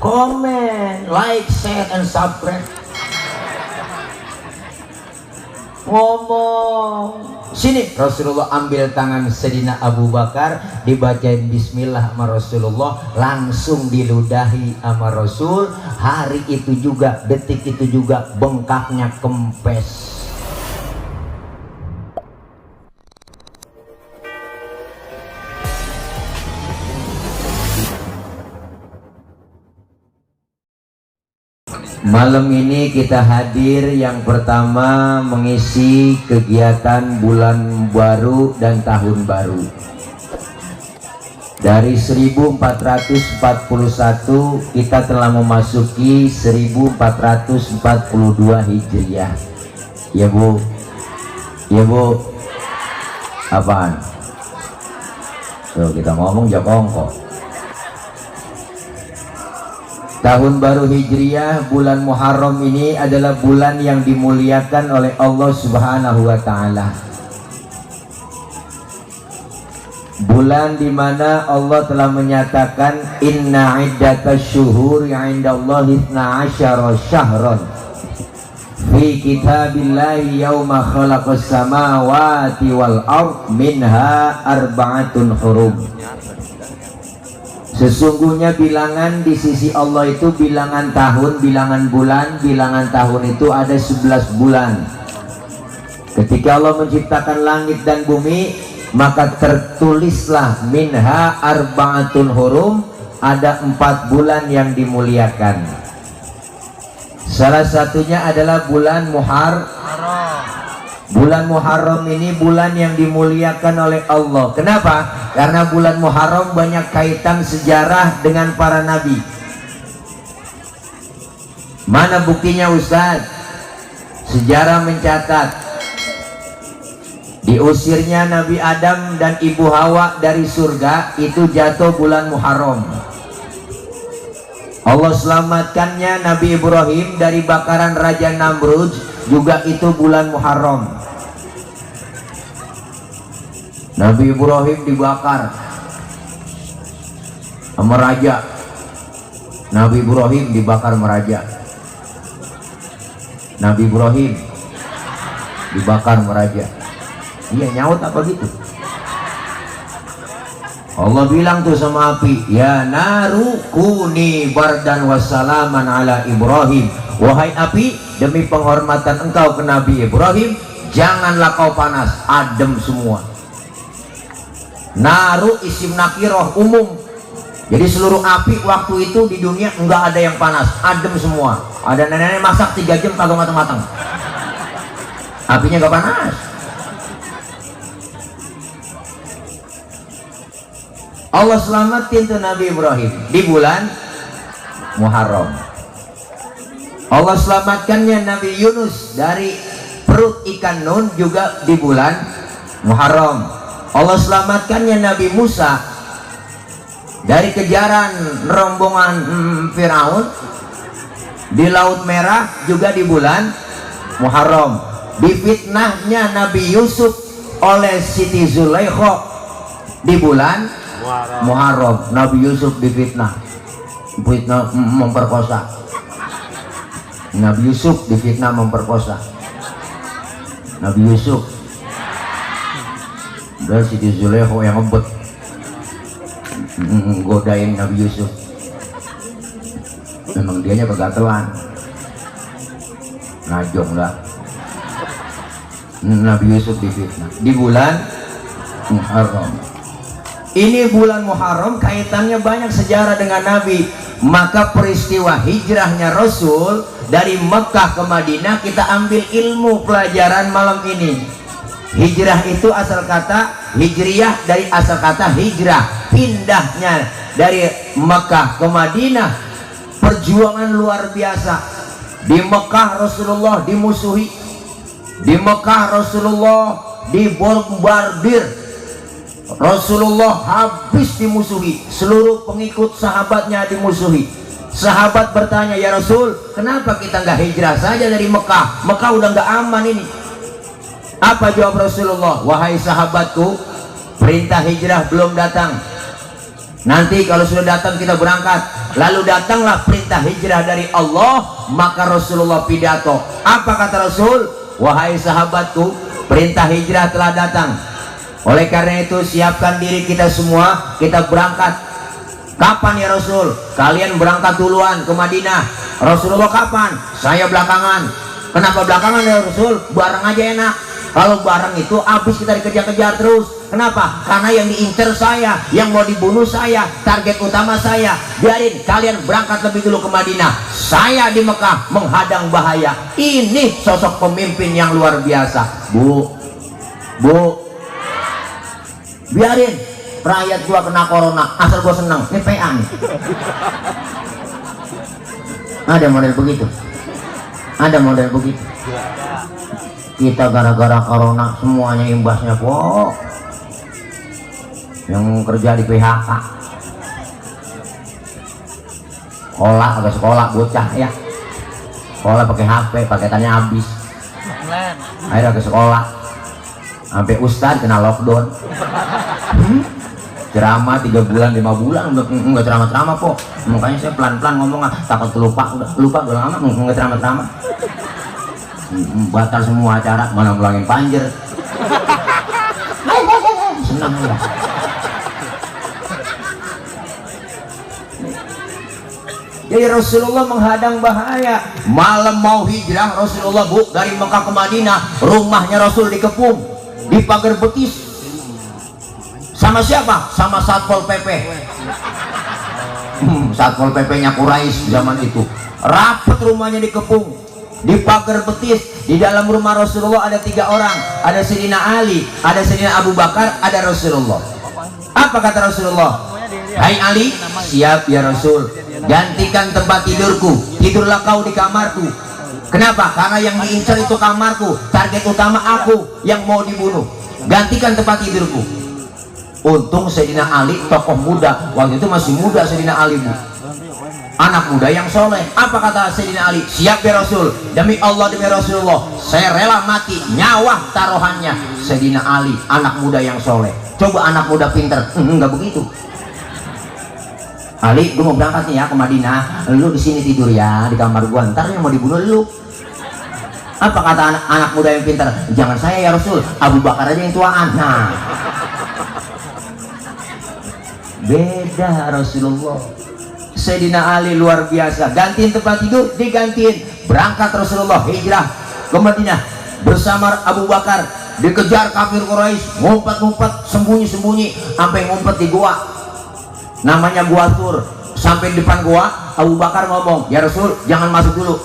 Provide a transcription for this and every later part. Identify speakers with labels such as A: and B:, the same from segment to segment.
A: Comment, like, share, and subscribe. Ngomong. Sini Rasulullah ambil tangan Sayyidina Abu Bakar, dibacain bismillah sama Rasulullah, langsung diludahi sama Rasul. Hari itu juga, detik itu juga bengkaknya kempes. Malam ini kita hadir yang pertama mengisi kegiatan bulan baru dan tahun baru. Dari 1441 kita telah memasuki 1442 Hijriah. Ya Bu? Ya Bu? Apaan? Tuh kita ngomong jakongko. Tahun baru Hijriah bulan Muharram ini adalah bulan yang dimuliakan oleh Allah Subhanahu wa taala. Bulan di mana Allah telah menyatakan inna iddatasyuhuri 'indallahi 12 syahran fi kitabillahi yauma khalaqas samawati wal ard minha arba'atun hurum. Sesungguhnya bilangan di sisi Allah itu bilangan tahun, bilangan bulan, bilangan tahun itu ada 11 bulan. Ketika Allah menciptakan langit dan bumi, maka tertulislah minha arba'atun hurum, ada 4 bulan yang dimuliakan. Salah satunya adalah bulan Muharram. Bulan Muharram ini bulan yang dimuliakan oleh Allah. Kenapa? Karena bulan Muharram banyak kaitan sejarah dengan para nabi. Mana buktinya Ustaz? Sejarah mencatat diusirnya Nabi Adam dan Ibu Hawa dari surga itu jatuh bulan Muharram. Allah selamatkannya Nabi Ibrahim dari bakaran Raja Namrud juga itu bulan Muharram. Nabi Ibrahim dibakar sama raja. Nabi Ibrahim dibakar sama raja. Nabi Ibrahim dibakar sama raja. Iya, nyaut apa gitu? Allah bilang tuh sama api, ya naru kuni bardan wassalaman ala Ibrahim. Wahai api, demi penghormatan engkau ke Nabi Ibrahim, janganlah kau panas, adem semua. Naru isim nakiroh umum. Jadi seluruh api waktu itu di dunia enggak ada yang panas, adem semua. Ada nenek-nenek masak 3 jam kagak matang-matang, apinya enggak panas. Allah selamatin tuh Nabi Ibrahim di bulan Muharram. Allah selamatkannya Nabi Yunus dari perut ikan Nun juga di bulan Muharram. Allah selamatkannya Nabi Musa dari kejaran rombongan Firaun di Laut Merah juga di bulan Muharram. Difitnahnya Nabi Yusuf oleh Siti Zulaikha di bulan Muharram. Nabi Yusuf difitnah, memperkosa. Nabi Yusuf difitnah memperkosa. Nabi Yusuf dan Siti Zulaikha yang ngebet godain Nabi Yusuf. Memang dianya kegatelan, ngajong lah. Nabi Yusuf difitnah di bulan Muharram. Ini bulan Muharram kaitannya banyak sejarah dengan Nabi. Maka peristiwa hijrahnya Rasul dari Mekah ke Madinah kita ambil ilmu pelajaran malam ini. Hijrah itu asal kata hijriyah, dari asal kata hijrah, pindahnya dari Mekah ke Madinah. Perjuangan luar biasa. Di Mekah Rasulullah dimusuhi, di Mekah Rasulullah dibombardir, Rasulullah habis dimusuhi, seluruh pengikut sahabatnya dimusuhi. Sahabat bertanya, ya Rasul, kenapa kita nggak hijrah saja dari Mekah? Mekah udah nggak aman ini. Apa jawab Rasulullah? Wahai sahabatku, perintah hijrah belum datang. Nanti kalau sudah datang kita berangkat. Lalu datanglah perintah hijrah dari Allah, maka Rasulullah pidato. Apa kata Rasul? Wahai sahabatku, perintah hijrah telah datang. Oleh karena itu siapkan diri kita semua, kita berangkat. Kapan ya Rasul? Kalian berangkat duluan ke Madinah. Rasulullah kapan? Saya belakangan. Kenapa belakangan ya Rasul? Bareng aja enak. Kalau bareng itu habis kita dikejar-kejar terus. Kenapa? Karena yang diincar saya, yang mau dibunuh saya, target utama saya. Biarin kalian berangkat lebih dulu ke Madinah. Saya di Mekah menghadang bahaya. Ini sosok pemimpin yang luar biasa. Bu, biarin rakyat gua kena corona, asal gua seneng. Ini PA nih. Ada model begitu. Ada model begitu. Kita gara-gara corona semuanya imbasnya kok. Yang kerja di PHK, sekolah bocah ya, sekolah pakai HP, paketannya habis. Akhirnya ke sekolah, sampai ustad kena lockdown. Ceramah 3 bulan 5 bulan enggak ceramah kok. Makanya saya pelan-pelan ngomong, takut lupa udah lama enggak ceramah. Batal semua acara, mana ngulangin panjer. Senang ya. Jadi Rasulullah menghadang bahaya. Malam mau hijrah Rasulullah dari Mekah ke Madinah, rumahnya Rasul dikepung, di pagar betis. Sama siapa? Sama Satpol PP. Satpol PP-nya Quraisy zaman itu. Rapet rumahnya dikepung, di pagar betis. Di dalam rumah Rasulullah ada 3 orang. Ada Sayyidina Ali, ada Sayyidina Abu Bakar, ada Rasulullah. Apa kata Rasulullah? Hai Ali, siap ya Rasul. Gantikan tempat tidurku, tidurlah kau di kamarku. Kenapa? Karena yang diincar itu kamarku, target utama aku yang mau dibunuh. Gantikan tempat tidurku. Untung Sayyidina Ali tokoh muda, waktu itu masih muda Sayyidina Ali, bu. Anak muda yang soleh. Apa kata Sayyidina Ali? Siap ya Rasul, demi Allah demi Rasulullah saya rela mati, nyawa taruhannya. Sayyidina Ali anak muda yang soleh. Coba anak muda pinter, enggak begitu. Ali, gue mau berangkat nih ya ke Madinah. Lu di sini tidur ya di kamar gua. Ntar yang mau dibunuh lu. Apa kata anak muda yang pintar? Jangan saya ya Rasul, Abu Bakar aja yang tuaan. Nah, beda Rasulullah. Sayyidina Ali luar biasa. Gantiin tempat tidur, digantiin. Berangkat Rasulullah hijrah ke Madinah bersama Abu Bakar. Dikejar kafir Quraisy, ngumpet-ngumpet, sembunyi-sembunyi, sampai ngumpet di gua. Namanya gua Tur. Sampai di depan gua, Abu Bakar ngomong, ya Rasul jangan masuk dulu.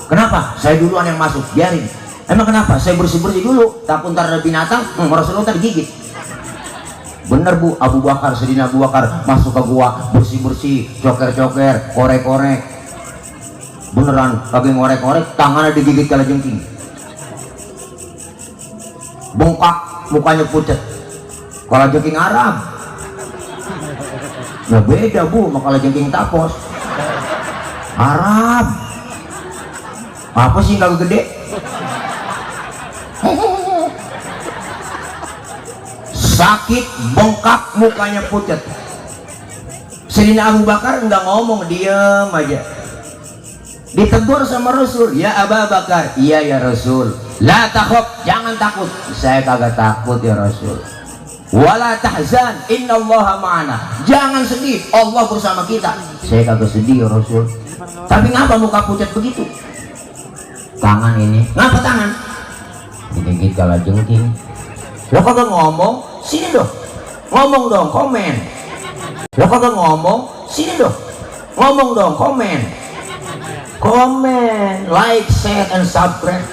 A: Kenapa? Saya duluan yang masuk, biarin. Emang kenapa? Saya bersih-bersih dulu, takut ntar ada binatang, Rasulullah ntar digigit. Bener bu, Abu Bakar, Sayyidina Abu Bakar masuk ke gua, bersih-bersih, coker-coker, korek-korek. Beneran, lagi ngorek-ngorek, tangannya digigit kalajengking. Bengkak, mukanya pucat. Kalajengking Arab. Ya beda bu, makalah jengking tapos Arab. Apa sih nggak gede? Sakit, bengkak, mukanya pucat. Sayyidina Abu Bakar nggak ngomong, diam aja. Ditegur sama Rasul, ya Abu Bakar, iya ya Rasul. La takhaf, jangan takut. Saya kagak takut ya Rasul. Wala tahzan, innallaha ma'ana. Jangan sedih, Allah bersama kita. Saya kagak sedih ya Rasul. Tapi ngapa muka pucat begitu? Tangan ini, ngapa tangan? Digigit kalajengking. Lo kagak ngomong, sini dong. Ngomong dong, komen. Lo kagak ngomong, sini dong. Ngomong dong, komen. Komen, like, share, and subscribe.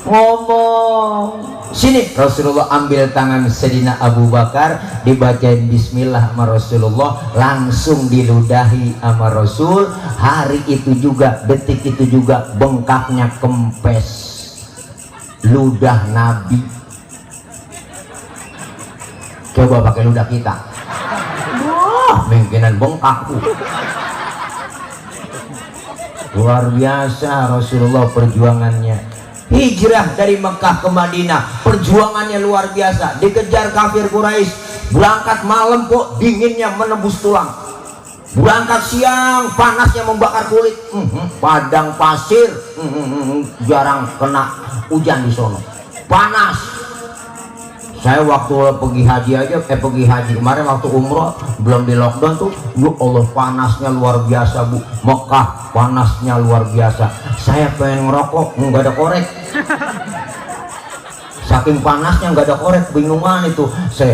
A: Ngomong. Sini Rasulullah ambil tangan Sayyidina Abu Bakar, dibacain bismillah sama Rasulullah, langsung diludahi sama Rasul. Hari itu juga, detik itu juga, bengkaknya kempes ludah Nabi. Coba pakai ludah kita, wah mungkinan bengkak tuh. Luar biasa Rasulullah perjuangannya. Hijrah dari Mekah ke Madinah, perjuangannya luar biasa. Dikejar kafir Quraisy, berangkat malam kok dinginnya menembus tulang, berangkat siang panasnya membakar kulit. Padang pasir, jarang kena hujan di sono, panas. Saya waktu pergi haji aja, pergi haji kemarin waktu umroh belum di lockdown tuh, ya Allah panasnya luar biasa Bu. Mekah panasnya luar biasa. Saya pengen ngerokok, nggak ada korek. Saking panasnya nggak ada korek, bingungan itu. Saya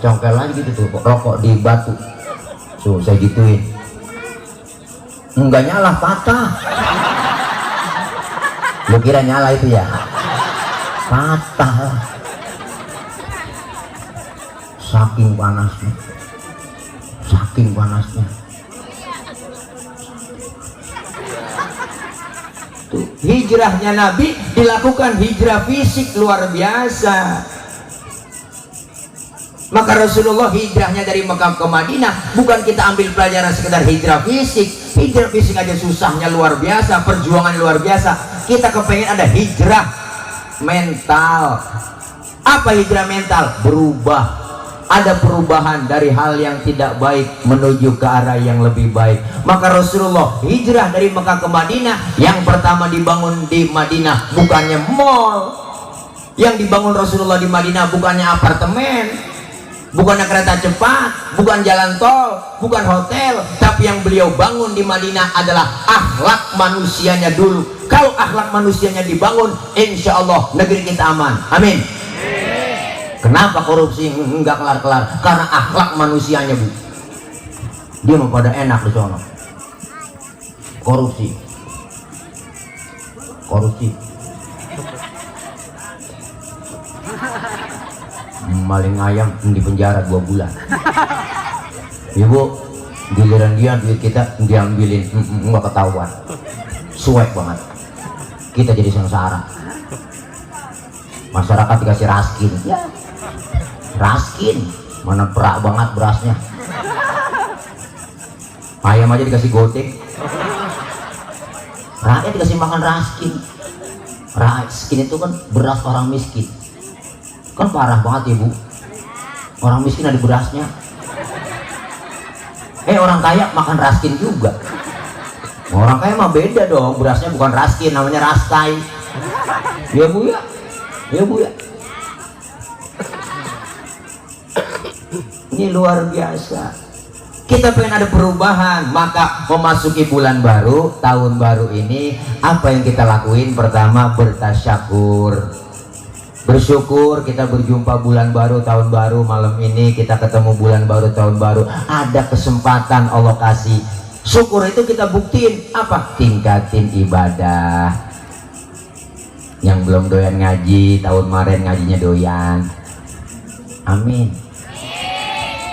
A: congkel lagi gitu tuh, rokok di batu. So saya gituin, nggak nyala, patah. Lu kira nyala itu ya? Patah. Saking panasnya, saking panasnya. Tuh, hijrahnya Nabi dilakukan hijrah fisik luar biasa. Maka Rasulullah hijrahnya dari Mekah ke Madinah bukan kita ambil pelajaran sekedar hijrah fisik. Hijrah fisik aja susahnya luar biasa, perjuangan luar biasa. Kita kepengen ada hijrah mental. Apa hijrah mental? Berubah. Ada perubahan dari hal yang tidak baik menuju ke arah yang lebih baik. Maka Rasulullah hijrah dari Mekah ke Madinah, yang pertama dibangun di Madinah bukannya mall, yang dibangun Rasulullah di Madinah bukannya apartemen, bukannya kereta cepat, bukan jalan tol, bukan hotel, tapi yang beliau bangun di Madinah adalah akhlak manusianya dulu. Kalau akhlak manusianya dibangun, insya Allah negeri kita aman. Amin. Kenapa korupsi enggak kelar-kelar? Karena akhlak manusianya Bu. Dia mau pada enak di sana. Korupsi. Maling ayam di penjara 2 bulan. Ibu, giliran dia duit kita diambilin, enggak ketahuan. Suek banget. Kita jadi sengsara. Masyarakat dikasih raskin. Ya. Raskin, mana berat banget berasnya. Ayam aja dikasih gotek. Rakyat dikasih makan raskin. Raskin itu kan beras orang miskin. Kan parah banget Ibu. Orang miskin ada berasnya. Orang kaya makan raskin juga. Orang kaya mah beda dong, berasnya bukan raskin, namanya raskai. Ya Bu ya. Ya Bu ya. Ini luar biasa. Kita pengen ada perubahan, maka memasuki bulan baru, tahun baru ini, apa yang kita lakuin? Pertama, bertasyakur, bersyukur kita berjumpa bulan baru, tahun baru. Malam ini kita ketemu bulan baru, tahun baru. Ada kesempatan Allah kasih. Syukur itu kita buktiin apa? Tingkatin ibadah. Yang belum doyan ngaji, tahun kemarin ngajinya doyan. Amin.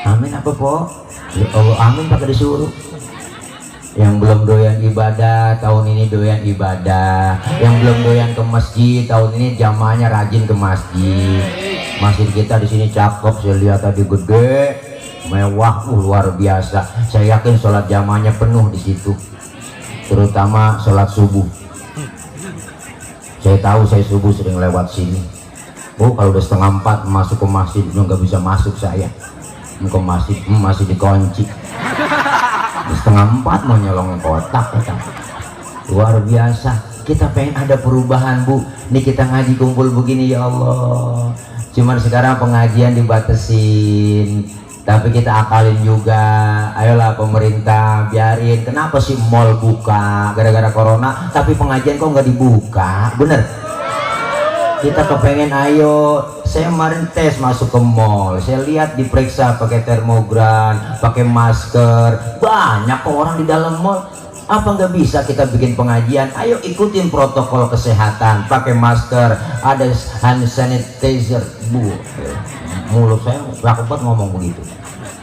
A: Amin apa po? Ya Allah, amin pakai disuruh. Yang belum doyan ibadah, tahun ini doyan ibadah. Yang belum doyan ke masjid, tahun ini jamaahnya rajin ke masjid. Masjid kita di sini cakep, saya lihat tadi gede, mewah, luar biasa. Saya yakin sholat jamaahnya penuh di situ, terutama sholat subuh. Saya tahu, saya subuh sering lewat sini. Kalau udah 3:30 masuk ke masjid, nggak bisa masuk saya. Ke masjid masih dikunci. 3:30 mau nyolong kotak. Luar biasa. Kita pengen ada perubahan Bu. Nih kita ngaji kumpul begini ya Allah. Cuman sekarang pengajian dibatasin, tapi kita akalin juga. Ayolah pemerintah biarin. Kenapa sih mall buka gara-gara corona, tapi pengajian kok nggak dibuka? Bener. Kita kepengen, ayo. Saya kemarin tes masuk ke mall, saya lihat diperiksa pakai termogan, pakai masker, banyak kok orang di dalam mall. Apa nggak bisa kita bikin pengajian? Ayo ikutin protokol kesehatan, pakai masker, ada hand sanitizer. Mulut saya laku banget ngomong begitu.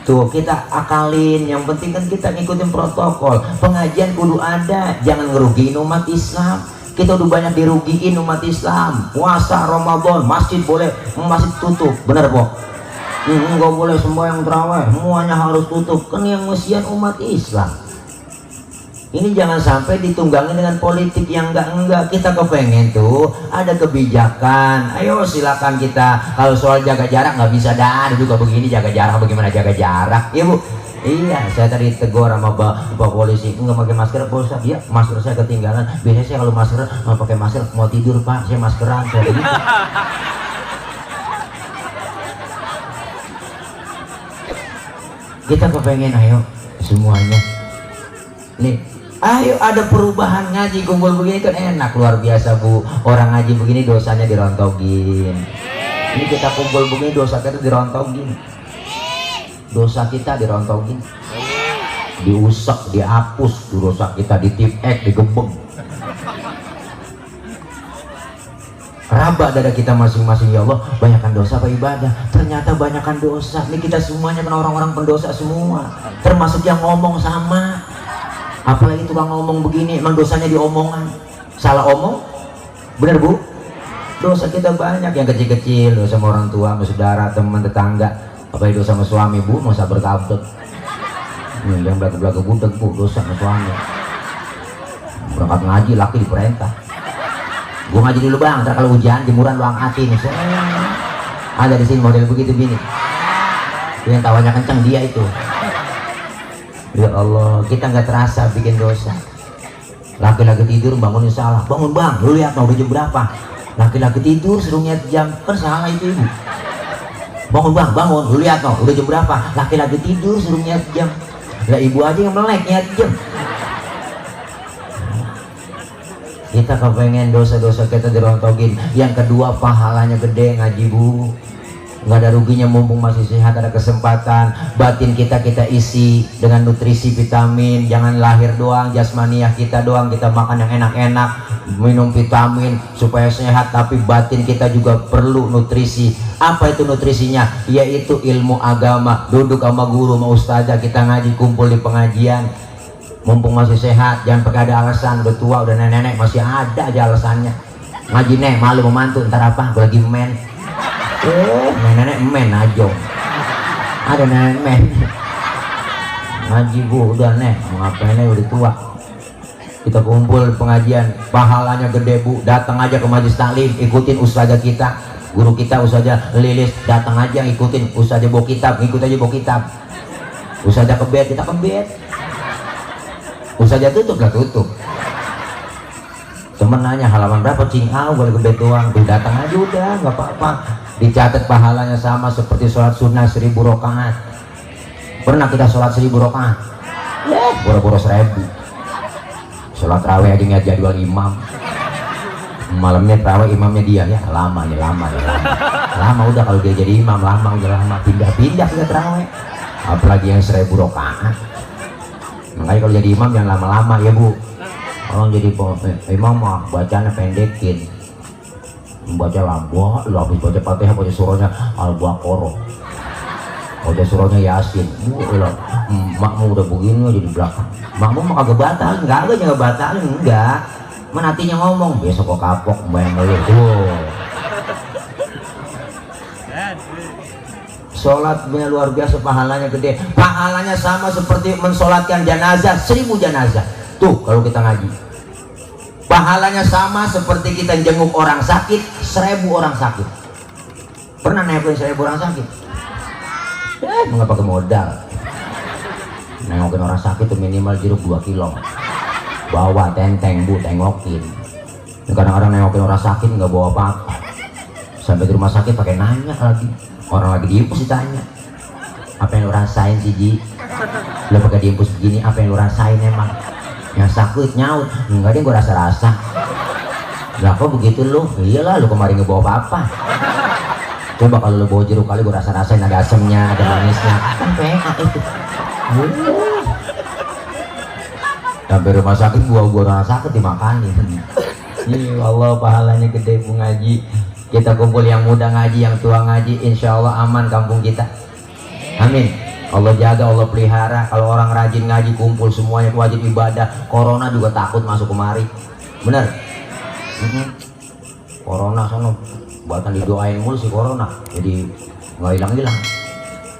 A: Tuh kita akalin, yang penting kan kita ngikutin protokol. Pengajian kudu ada, jangan ngerugiin umat Islam. Kita udah banyak dirugiin umat Islam. Puasa Ramadan, masjid boleh, masjid tutup, bener Pok? Nggak boleh sembahyang tarawih, semuanya harus tutup. Kan yang mesian umat Islam. Ini jangan sampai ditunggangi dengan politik yang enggak. Kita kepengen tuh ada kebijakan. Ayo silakan kita. Kalau soal jaga jarak nggak bisa dah. Juga begini jaga jarak, bagaimana jaga jarak? Iya Bu. Iya, saya tadi tegur sama Pak polisi, nggak pakai masker, Pak Ustaz. Iya, masker saya ketinggalan. Biasanya saya kalau masker mau pakai masker mau tidur Pak, saya maskeran. Saya gitu. Kita kepengen ayo semuanya. Nih. Ayo ada perubahan ngaji kumpul begini kan enak luar biasa Bu. Orang ngaji begini dosanya dirontogin. Ini kita kumpul begini dosa kita dirontogin. Dosa kita dirontogin. Diusap, dihapus dosa kita, ditipek, digebeng. Raba dada kita masing-masing, ya Allah, banyakkan dosa apa ibadah? Ternyata banyakkan dosa. Ini kita semuanya kan orang-orang pendosa semua. Termasuk yang ngomong sama. Apalagi tukang ngomong begini, emang dosanya di omongan. Salah omong, bener Bu? Dosa kita banyak, yang kecil-kecil, dosa sama orang tua, sama saudara, teman, tetangga. Apalagi dosa sama suami Bu, masa berkabut. Yang belakang-belakang budek Bu, dosa sama suami. Berangkat ngaji, laki diperintah. Gue ngaji dulu Bang, ntar kalau hujan, jemuran lu angkatin. Ada di sini model begitu bini. Yang tawanya kencang dia itu. Ya Allah, kita nggak terasa bikin dosa. Laki-laki tidur bangunin salah. Bangun Bang, lu lihat mau udah jam berapa? Laki-laki tidur suruh niat jam, kan salah itu Ibu. Bangun Bang, bangun, lu lihat mau udah jam berapa? Laki-laki tidur suruh niat jam. Lah Ibu aja yang melek niat jam. Kita kepengen dosa-dosa kita dirontogin. Yang kedua pahalanya gede ngaji Bu. Nggak ada ruginya mumpung masih sehat, ada kesempatan. Batin kita isi dengan nutrisi vitamin. Jangan lahir doang, jasmaniah kita doang kita makan yang enak-enak, minum vitamin supaya sehat, tapi batin kita juga perlu nutrisi. Apa itu nutrisinya? Yaitu ilmu agama. Duduk sama guru, sama ustazah, kita ngaji, kumpul di pengajian. Mumpung masih sehat, jangan pakai ada alasan. Udah tua, udah nenek-nenek, masih ada aja alasannya. Ngaji nih, malu memantu, ntar apa? Gue lagi men. Nenek men aja. Ada nenek men. Ngaji Bu, udah nih, mau ngapain nih, udah tua. Kita kumpul pengajian, pahalanya gede Bu. Datang aja ke majelis taklim, ikutin ustazah kita, guru kita ustazah Lilis. Datang aja ikutin ustazah bawa kitab, ikut aja bawa kitab. Ustazah ke bed, kita ke bed. Ustazah tutup, lah tutup. Temen nanya halaman berapa, cing, boleh ke bed doang. Tuh datang aja udah, nggak apa-apa. Dicatat pahalanya sama seperti sholat sunnah 1000 rakaat. Pernah kita sholat 1000 rakaat? Boro-boro 1000. Sholat raweh aja ngeliat jadwal imam. Malamnya raweh imamnya dia, ya lama ya lama. Lama udah kalau dia jadi imam, lama udah lama. Pindah-pindah kita raweh. Apalagi yang 1000 rakaat. Makanya kalau jadi imam jangan lama-lama ya Bu. Orang jadi imam mah bacanya pendekin. Baca lambok, lu habis baca Fatihah, baca surahnya Al-Baqarah, baca surahnya Yasin. Makmu udah begini aja di belakang. Makmu mah kagak batal, enggak batalin, enggak. Mana hatinya ngomong, besok kok kapok bayang lu. Sholatnya luar biasa, pahalanya gede. Pahalanya sama seperti mensolatkan jenazah 1000 jenazah. Tuh kalau kita ngaji. Pahalanya sama seperti kita jenguk orang sakit 1000 orang sakit. Pernah nengokin 1000 orang sakit? Nggak pakai modal. Nengokin orang sakit tuh minimal jeruk 2 kilo. Bawa tenteng Bu, tengokin. Kadang-kadang nengokin orang sakit nggak bawa apa-apa. Sampai ke rumah sakit pakai nanya lagi. Orang lagi diimpus ditanya, apa yang lu rasain sih Ji? Lu pakai diimpus begini, apa yang lu rasain emang? Yang sakit nyaut, enggak deh gue rasa-rasa. Lah kok begitu lu? Iyalah lu kemarin nggak bawa apa-apa. Coba kalau lu bawa jeruk kali gue rasa-rasain, ada asemnya, ada manisnya. Kan PA itu. Sampai rumah sakit gua rasa sakit dimakanin. Ya Allah, pahalanya gede Bu ngaji. Kita kumpul yang muda ngaji, yang tua ngaji, insya Allah aman kampung kita. Amin. Allah jaga, Allah pelihara. Kalau orang rajin ngaji kumpul semuanya wajib ibadah. Corona juga takut masuk kemari. Bener? Corona sana buatan didoain mulu si corona. Jadi nggak hilang-hilang.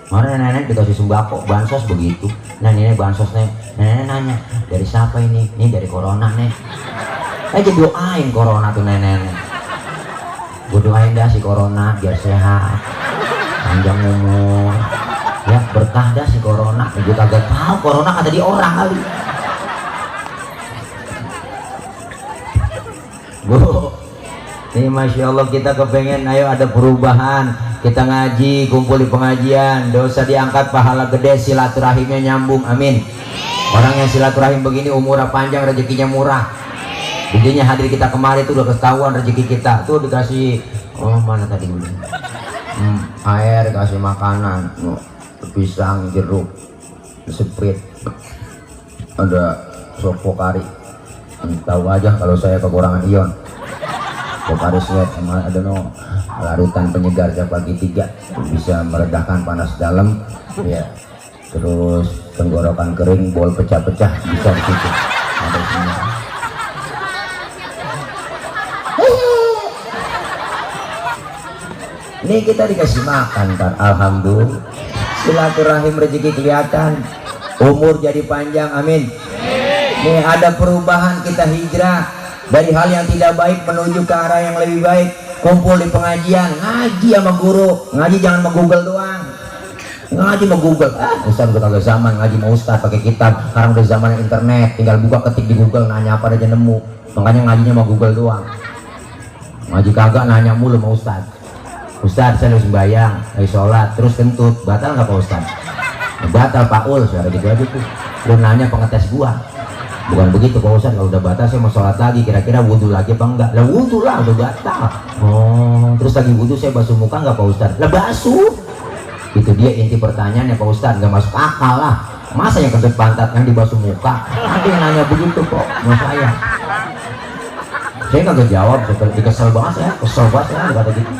B: Orang nenek dikasih sembako, bansos begitu. Nah ini bansos nih, nenek nanya dari siapa ini? Ini dari corona nih. Aja doain corona tuh nenek. Gue doain dah si corona biar sehat, panjang umur, ya berkah dah si corona. Gue kagak tahu corona kata di orang kali. Bu, ini masya Allah kita kepengen, ayo ada perubahan, kita ngaji, kumpul di pengajian, dosa diangkat, pahala gede, silaturahimnya nyambung, amin. Orang yang silaturahim begini umurnya panjang, rezekinya murah. Intinya hadir kita kemarin itu udah ketahuan rezeki kita tuh dikasih, oh mana tadi dulu, air, kasih makanan, pisang, jeruk, seprit, ada sop pokari. Tahu aja kalau saya kekurangan ion. Pokari sweat sama ada larutan penyegar pagi 3 bisa meredahkan panas dalam, ya. Terus tenggorokan kering, bol pecah-pecah bisa di situ. Ada semua. Ini kita dikasih makan kan, alhamdulillah. Silaturahim rezeki kelihatan, umur jadi panjang, amin. Nih ada perubahan, kita hijrah dari hal yang tidak baik menuju ke arah yang lebih baik. Kumpul di pengajian, ngaji sama guru, ngaji jangan mau Google doang. Ngaji mau Google, Ustaz udah kagak zaman ngaji mau Ustaz pakai kitab. Sekarang udah zaman internet, tinggal buka ketik di Google, nanya apa aja nemu. Makanya ngajinya mau Google doang. Ngaji kagak nanya mulu sama Ustaz. Ustaz saya harus sembahyang, harus sholat, terus kentut, batal nggak Pak Ustaz? Batal Pak Ul, suara gitu aja tuh. Lu nanya pengetes gua. Bukan begitu Pak Ustaz, kalau udah batal saya mau sholat lagi, kira-kira wudhu lagi apa enggak? Lah wudhu lah, udah batal. Oh, terus lagi wudhu saya basuh muka nggak Pak Ustaz? Lah basuh. Itu dia inti pertanyaannya Pak Ustaz, nggak masuk akal lah. Masa yang kentut pantat yang dibasuh muka? Ada yang nanya begitu kok, mau saya. Saya nggak jawab, seperti kesel banget saya, kesel banget saya kata gitu.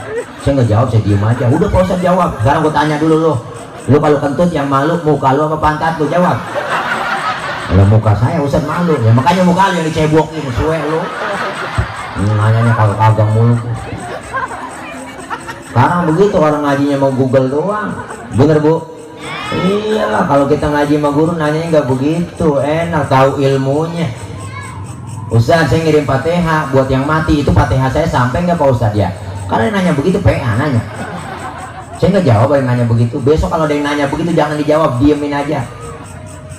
B: Saya nggak jawab, saya diem aja. Udah Pak Ustaz jawab. Sekarang gue tanya dulu lu kalau kentut yang malu muka lu apa pantat lu? Jawab. Kalau muka saya Ustaz malu, ya makanya muka lu yang dicebokin, suwe lu. Nanyanya kalau kagak mulu. Sekarang begitu orang ngajinya mau Google doang, bener Bu? Iyalah kalau kita ngaji sama guru nanyanya nggak begitu, enak tahu ilmunya. Ustaz saya ngirim Fatihah buat yang mati, itu Fatihah saya sampai nggak Pak Ustaz ya? Kalau yang nanya begitu PA nanya. Saya nggak jawab yang nanya begitu. Besok kalau ada yang nanya begitu jangan dijawab, diemin aja.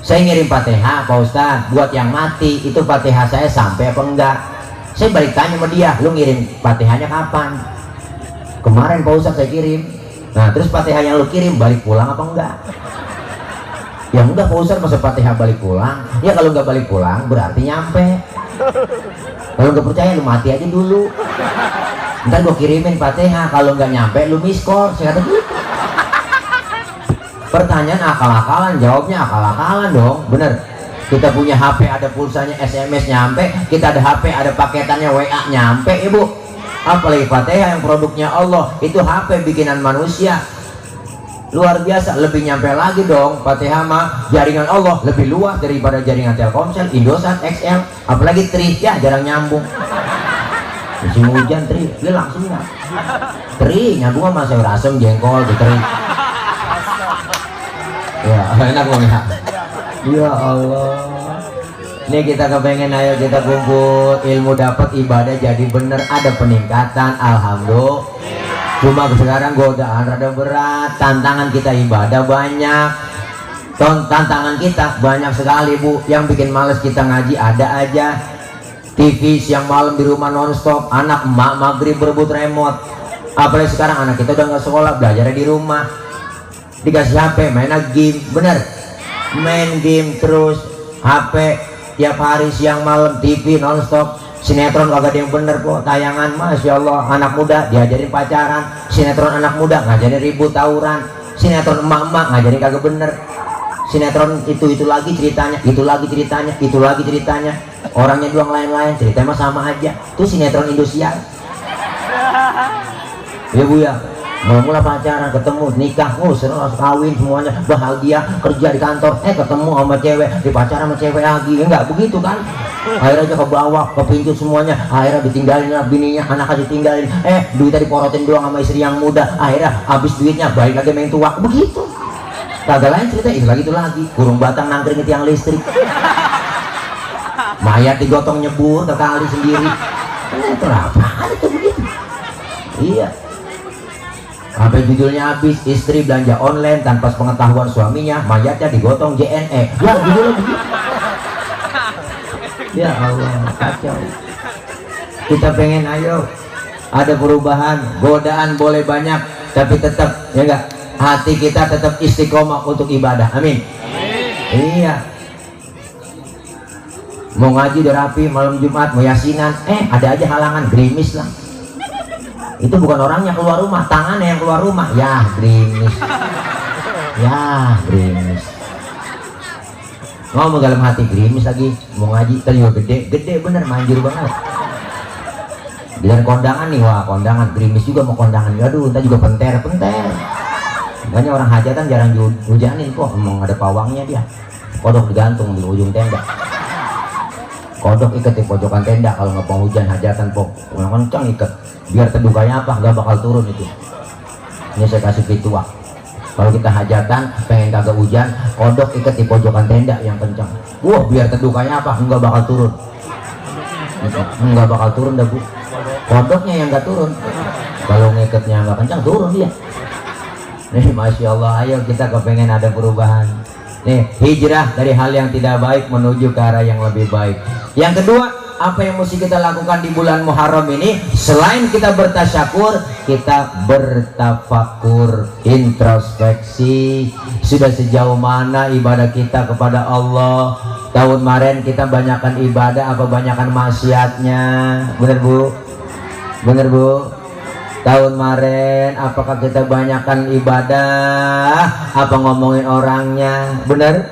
B: Saya ngirim Fatihah Pak Ustaz buat yang mati, itu Fatihah saya sampai apa enggak? Saya balik tanya sama dia, lu ngirim Fatihahnya kapan? Kemarin Pak Ustaz saya kirim. Nah terus Fatihah yang lu kirim balik pulang apa enggak? Ya udah Pak Ustaz, masa Fatihah balik pulang? Ya kalau nggak balik pulang berarti nyampe. Kalau nggak percaya lu mati aja dulu. Ntar gua kirimin Fatihah, kalau nggak nyampe lu miss call. Saya kata gitu. Pertanyaan akal-akalan, jawabnya akal-akalan dong, bener. Kita punya HP ada pulsanya, SMS nyampe, kita ada HP ada paketannya WA nyampe, Ibu. Apalagi Fatihah yang produknya Allah, itu HP bikinan manusia. Luar biasa, lebih nyampe lagi dong. Fatihah mah jaringan Allah lebih luas daripada jaringan Telkomsel, Indosat, XL, apalagi Tri, ya jarang nyambung. Musim hujan Tri, dia langsung ya. Tri, nyambung sama sayur asem, jengkol, di Tri. Ya, enak loh ya. Ya Allah. Ini kita kepengen, ayo kita kumpul ilmu, dapat ibadah jadi bener, ada peningkatan, alhamdulillah. Cuma sekarang godaan rada berat, tantangan kita ibadah banyak. Tantangan kita banyak sekali Bu, yang bikin males kita ngaji ada aja. TV siang malam di rumah nonstop, anak emak maghrib berebut remote. Apalagi sekarang anak kita udah nggak sekolah, belajarnya di rumah, dikasih HP mainnya game, bener, main game terus, HP tiap hari siang malam, TV nonstop, sinetron kagak ada yang bener kok, tayangan masya Allah. Anak muda diajarin pacaran, sinetron anak muda ngajarin ribut tawuran, sinetron emak-emak ngajarin kagak bener, sinetron itu lagi ceritanya, itu lagi ceritanya, itu lagi ceritanya, orangnya doang lain-lain, ceritanya mah sama aja. Tuh sinetron Indosiar. Ya Bu ya, mula pacaran, ketemu, nikah, seru, kawin semuanya, bahagia, kerja di kantor, ketemu sama cewek, di pacaran sama cewek lagi, enggak begitu kan? Akhirnya aja ke bawah, ke pintu semuanya, akhirnya ditinggalin lah bininya, anaknya ditinggalin, duitnya diporotin doang sama istri yang muda, akhirnya habis duitnya, balik lagi main tua, begitu. Kagak lain cerita itu lagi kurung batang nangkring ke tiang listrik, mayat digotong nyebur ke kali sendiri. Itu apaan itu begitu? Iya. Sampai judulnya habis, istri belanja online tanpa pengetahuan suaminya, mayatnya digotong JNE. Ya judulnya begitu. Ya Allah, kacau. Kita pengen ayo ada perubahan, godaan boleh banyak, tapi tetap ya enggak, hati kita tetap istiqomah untuk ibadah. Amin. Iya. Mau ngaji udah rapi, malam Jumat mau yasinan, ada aja halangan, gerimis lah. Itu bukan orangnya keluar rumah, tangannya yang keluar rumah. Ya gerimis, ya gerimis. Ngomong dalam hati, gerimis lagi mau ngaji, tadi juga gede bener, manjur banget. Biar kondangan nih, wah kondangan, gerimis juga mau kondangan. Aduh, ntar juga penter. Makanya orang hajatan jarang dihujanin kok, emang ada pawangnya dia. Kodok digantung di ujung tenda. Kodok ikat di pojokan tenda kalau nggak hujan hajatan pok, kencang ikat. Biar teduh kayak apa, nggak bakal turun itu. Ini saya kasih ritual. Kalau kita hajatan pengen kagak hujan, kodok ikat di pojokan tenda yang kencang. Wah, biar teduh kayak apa, nggak bakal turun. Nggak bakal turun dah bu. Kodoknya yang nggak turun. Kalau ngikatnya nggak kencang, turun dia. Nih, masya Allah, ayo kita kepengen ada perubahan. Nih, hijrah dari hal yang tidak baik menuju ke arah yang lebih baik. Yang kedua, apa yang mesti kita lakukan di bulan Muharram ini? Selain kita bertasyakur, kita bertafakur, introspeksi. Sudah sejauh mana ibadah kita kepada Allah? Tahun kemarin kita banyakkan ibadah apa banyakkan maksiatnya? Bener bu? Bener bu? Tahun kemarin apakah kita banyakkan ibadah apa ngomongin orangnya? Bener?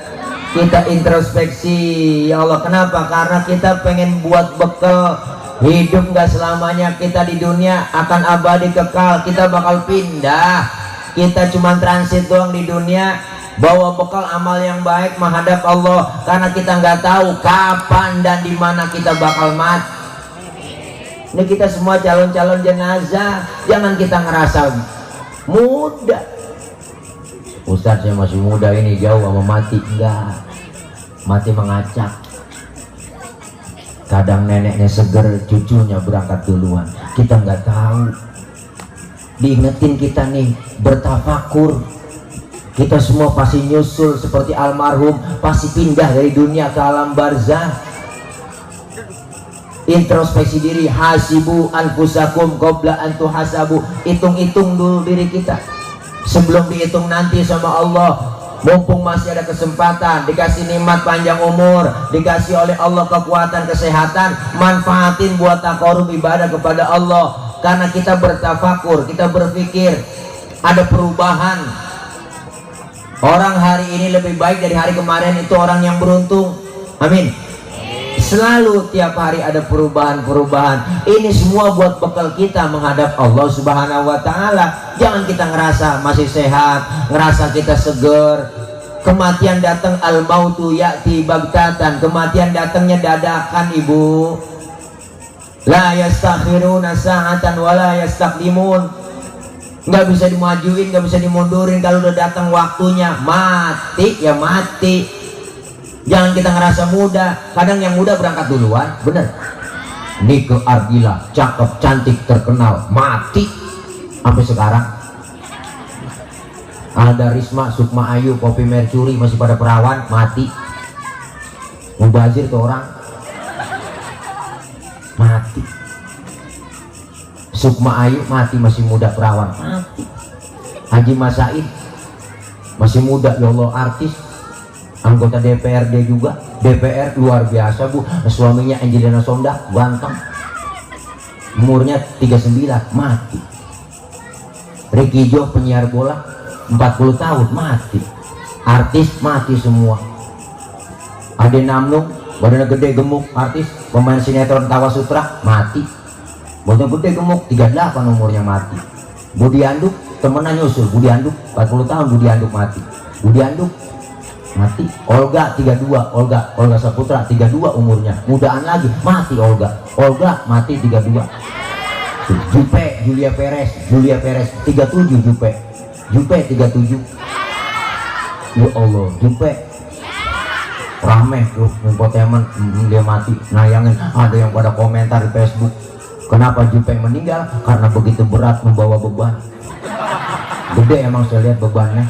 B: Kita introspeksi. Ya Allah, kenapa? Karena kita pengen buat bekal hidup. Nggak selamanya kita di dunia akan abadi kekal, kita bakal pindah. Kita cuma transit doang di dunia, bawa bekal amal yang baik menghadap Allah, karena kita nggak tahu kapan dan di mana kita bakal mati. Ini kita semua calon-calon jenazah, jangan kita ngerasa muda. Ustadz saya masih muda ini, jauh sama mati. Enggak, mati mengacak. Kadang neneknya seger, cucunya berangkat duluan, kita nggak tahu. Diingetin kita nih, bertafakur. Kita semua pasti nyusul seperti almarhum, pasti pindah dari dunia ke alam barzah. Introspeksi diri, hasibu anfusakum qabla an tuhasabu. Hitung-hitung dulu diri kita sebelum dihitung nanti sama Allah. Mumpung masih ada kesempatan, dikasih nikmat panjang umur, dikasih oleh Allah kekuatan kesehatan, manfaatin buat taqarrub ibadah kepada Allah. Karena kita bertafakur, kita berpikir ada perubahan. Orang hari ini lebih baik dari hari kemarin, itu orang yang beruntung. Amin. Selalu tiap hari ada perubahan-perubahan. Ini semua buat bekal kita menghadap Allah Subhanahu wa Ta'ala. Jangan kita ngerasa masih sehat, ngerasa kita seger. Kematian datang, al-mautu ya'ti baghtatan. Kematian datangnya dadakan, ibu. La yastakhiruna sa'atan wa la yastaqdimun. Nggak bisa dimajuin, nggak bisa dimundurin. Kalau udah datang waktunya, mati ya mati. Jangan kita ngerasa muda. Kadang yang muda berangkat duluan, bener. Nike Ardila, cakep, cantik, terkenal, mati sampai sekarang. Ada Risma, Sukma Ayu, Poppy Mercury masih pada perawan, mati. Mubazir tuh orang, mati. Sukma Ayu mati, masih muda perawan, mati. Haji Mas Said masih muda, ya Allah, artis, anggota DPRD juga, DPR luar biasa bu. Suaminya Angelina Sonda, ganteng, umurnya 39, mati. Ricky Jo, penyiar bola, 40 tahun, mati. Artis mati semua. Ade Namnung, badannya gede gemuk, artis, pemain sinetron Tawa Sutra, mati. Badannya gede gemuk, 38 umurnya, mati. Budi Anduk, temenan nyusul, Budi Anduk 40 tahun, Budi Anduk mati. Budi Anduk mati. Olga 32, Olga Saputra 32 umurnya, mudaan lagi, mati. Olga mati 32. Julia Perez 37, Jupe 37. Ya Allah, Jupe rame tuh infotainment, dia mati. Nayangin, ada yang pada komentar di Facebook, kenapa Jupe meninggal? Karena begitu berat membawa beban. Gede emang saya lihat bebannya.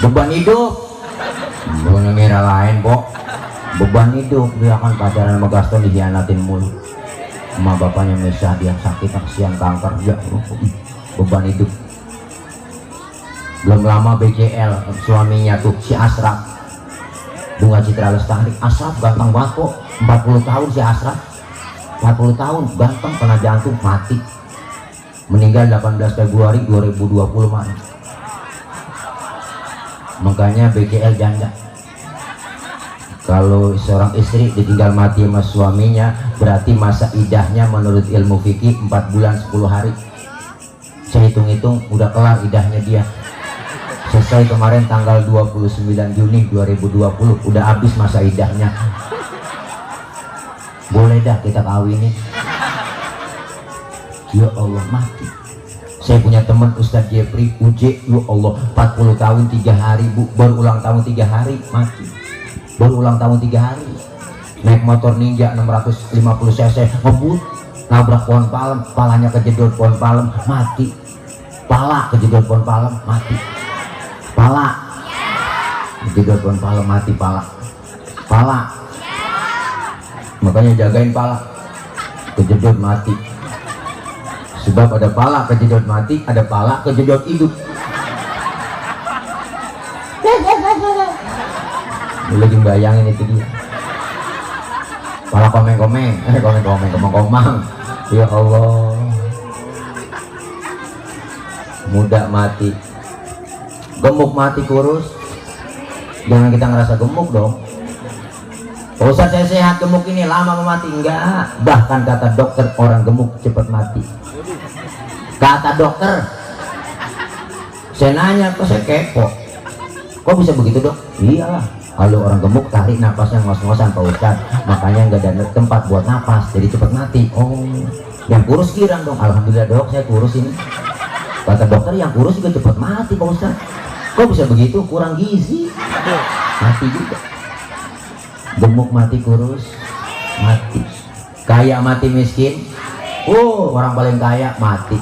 B: Beban hidup bukan ngira lain kok. Beban hidup, dia akan pacaran sama Gaston dikhianatin mulu sama bapaknya Mesya, dia sakit kasihan kanker. Ya beban hidup. Belum lama BCL suaminya tuh si Asraf, Bunga Citra Lestari. Asraf ganteng banget kok, 40 tahun si Asraf, 40 tahun ganteng, kena jantung mati, meninggal 18 Februari 2020 Maret. Makanya BCL janda. Kalau seorang istri ditinggal mati sama suaminya, berarti masa idahnya menurut ilmu fikih 4 bulan 10 hari. Saya hitung-hitung udah kelar idahnya dia. Selesai kemarin tanggal 29 Juni 2020, udah habis masa idahnya. Boleh dah kita kawinin. Ya Allah, mati. Saya punya teman Ustadz Jepri Uj, ya Allah, 40 tahun 3 hari Bu, baru ulang tahun 3 hari mati. Baru ulang tahun 3 hari. Naik motor Ninja 650 cc ngebut, nabrak pohon palem, palanya kejedot pohon palem, mati. Pala kejedot pohon palem, mati. Pala kejedot pohon palem, mati. Pala makanya jagain pala, kejedot mati. Sebab ada pala kejedot mati, ada pala kejedot hidup. Lagi bayangin itu dia, pala komeng-komeng, komeng-komeng. Ya Allah, muda mati, gemuk mati kurus. Jangan kita ngerasa gemuk dong. Usah saya sehat gemuk ini lama mati, enggak. Bahkan kata dokter orang gemuk cepat mati. Kata dokter. Saya nanya, kok saya kepo, kok bisa begitu dok? Iyalah, kalau orang gemuk tarik napasnya ngos-ngosan Pak Ustaz, makanya nggak ada tempat buat napas, jadi cepat mati. Oh, yang kurus girang dong. Alhamdulillah dok, saya kurus ini. Kata dokter yang kurus juga cepat mati Pak Ustaz. Kok bisa begitu? Kurang gizi, mati juga. Gemuk mati, kurus mati, kaya mati, miskin. Orang paling kaya mati.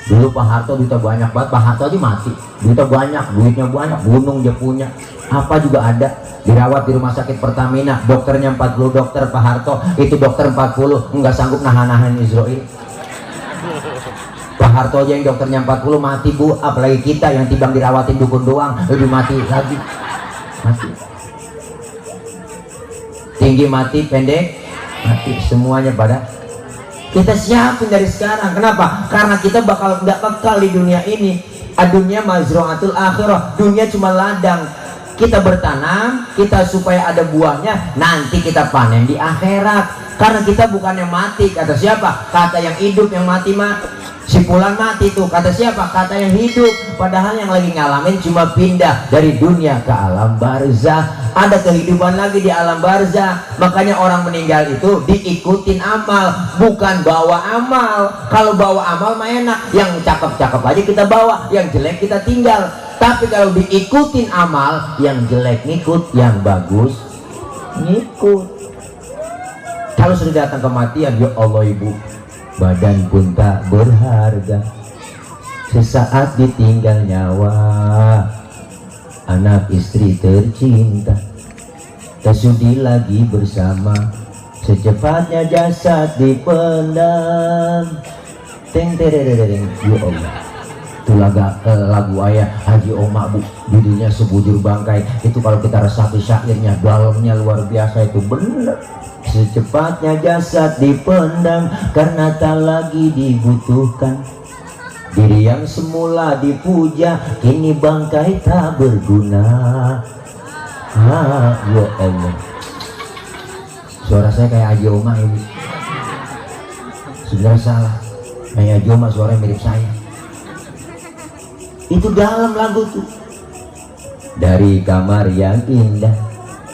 B: Dulu Pak Harto duitnya banyak banget, Pak Harto aja mati. Duitnya banyak, duitnya banyak, gunung dia punya, apa juga ada. Dirawat di rumah sakit Pertamina, dokternya 40 dokter, Pak Harto itu dokter 40, nggak sanggup nahan-nahan Israel. Pak Harto aja yang dokternya 40 mati Bu, apalagi kita yang timbang dirawatin dukun doang lebih mati lagi. Mati. Tinggi mati, pendek mati, semuanya pada kita siapin dari sekarang. Kenapa? Karena kita bakal nggak kekal di dunia ini. Dunia mazra'atul akhirah, dunia cuma ladang. Kita bertanam, kita supaya ada buahnya, nanti kita panen di akhirat. Karena kita bukan yang mati, kata siapa? Kata yang hidup. Yang mati mah si Fulan mati tuh, kata siapa? Kata yang hidup. Padahal yang lagi ngalamin cuma pindah dari dunia ke alam barzah. Ada kehidupan lagi di alam barzah. Makanya orang meninggal itu diikutin amal, bukan bawa amal. Kalau bawa amal mah enak, yang cakep-cakep aja kita bawa, yang jelek kita tinggal. Tapi kalau diikutin amal, yang jelek ngikut, yang bagus ngikut. Kalau sudah datang kematian, ya Allah Ibu, badan pun tak berharga, sesaat ditinggal nyawa. Anak istri tercinta tak sudi lagi bersama, secepatnya jasad dipendam. Teng tereng, ya Allah. Itu lagu ayah Haji Oma Bu, judulnya Sebujur Bangkai. Itu kalau kita resapi syairnya, dalamnya luar biasa, itu bener. Secepatnya jasad dipendam karena tak lagi dibutuhkan. Diri yang semula dipuja kini bangkai tak berguna. Ya Allah, suara saya kayak Haji Oma ini. Sebenarnya salah, kayak Haji Oma suaranya mirip saya. Itu dalam lagu tuh. Dari kamar yang indah,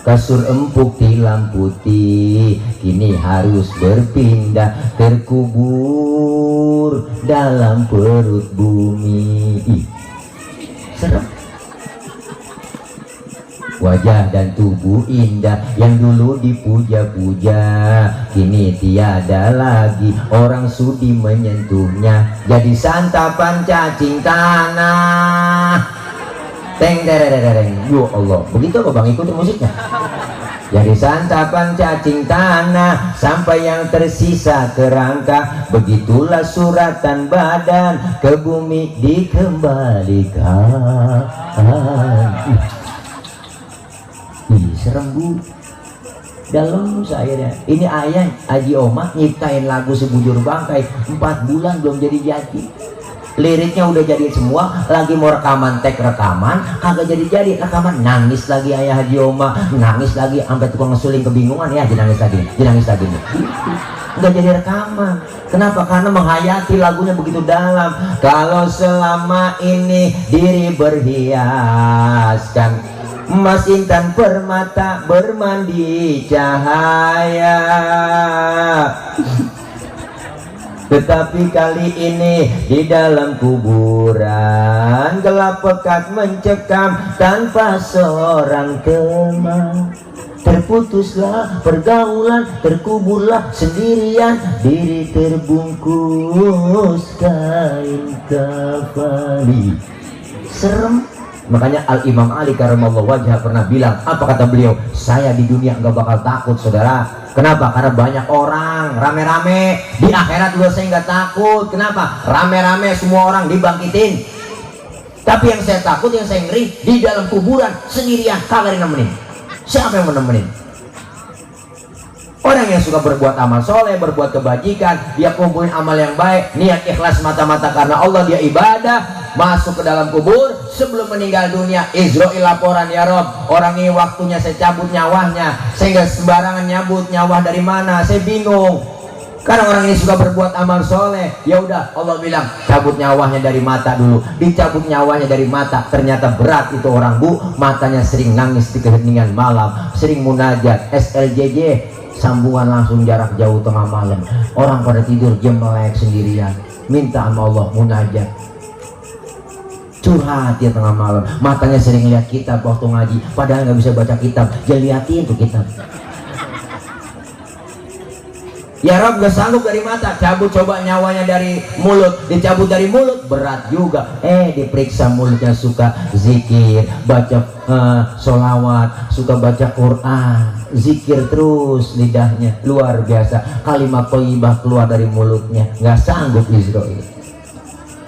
B: kasur empuk tilam putih, kini harus berpindah, terkubur dalam perut bumi. Serem. wajah dan tubuh indah yang dulu dipuja-puja, kini tiada lagi orang sudi menyentuhnya, jadi santapan cacing tanah. Teng tereng, yo Allah, begitu apa bang, ikutin musiknya. Jadi santapan cacing tanah sampai yang tersisa kerangka, begitulah suratan badan ke bumi dikembalikan. Ih, serem bu, dalam saya deh. Ini ayah Haji Omah nyiptain lagu Sebujur Bangkai 4 bulan belum jadi. Liriknya udah jadi semua, lagi mau rekaman, rekaman kagak jadi rekaman, nangis lagi ayah Haji Omah, nangis lagi sampai tukang ngesuling kebingungan, ya nangis lagi udah jadi rekaman. Kenapa? Karena menghayati lagunya begitu dalam. Kalau selama ini diri berhiaskan emas intan permata bermandi cahaya, tetapi kali ini di dalam kuburan gelap pekat mencekam tanpa seorang teman. Terputuslah pergaulan, terkuburlah sendirian, diri terbungkus kain kafani. Serem. Makanya Al-Imam Ali karamallahu wajhah pernah bilang, apa kata beliau? Saya di dunia nggak bakal takut, saudara. Kenapa? Karena banyak orang rame-rame. Di akhirat juga saya nggak takut. Kenapa? Rame-rame semua orang dibangkitin. Tapi yang saya takut, yang saya ngeri, di dalam kuburan sendirian, kagak nemenin. Siapa yang menemenin? Orang yang suka berbuat amal soleh, berbuat kebajikan, dia kumpulin amal yang baik, niat ikhlas mata-mata karena Allah, dia ibadah, masuk ke dalam kubur, sebelum meninggal dunia, Israel laporan, ya Rob, orang ini waktunya saya cabut nyawanya, saya nggak sembarangan nyabut nyawa dari mana, saya bingung. Karena orang ini suka berbuat amal soleh, ya udah Allah bilang cabut nyawanya dari mata dulu. Dicabut nyawanya dari mata, ternyata berat itu orang bu, matanya sering nangis di keheningan malam, sering munajat, SLJJ, sambungan langsung jarak jauh tengah malam. Orang pada tidur, dia melek sendirian, minta sama Allah munajat. Curhat dia tengah malam, matanya sering lihat kitab waktu ngaji, padahal nggak bisa baca kitab, dia liatin tuh kitab. Ya Rob, gak sanggup dari mata, cabut coba nyawanya dari mulut, dicabut dari mulut, berat juga. Diperiksa mulutnya, suka zikir, baca sholawat, suka baca Quran, zikir terus lidahnya, luar biasa. Kalimat thayyibah keluar dari mulutnya, gak sanggup Israel.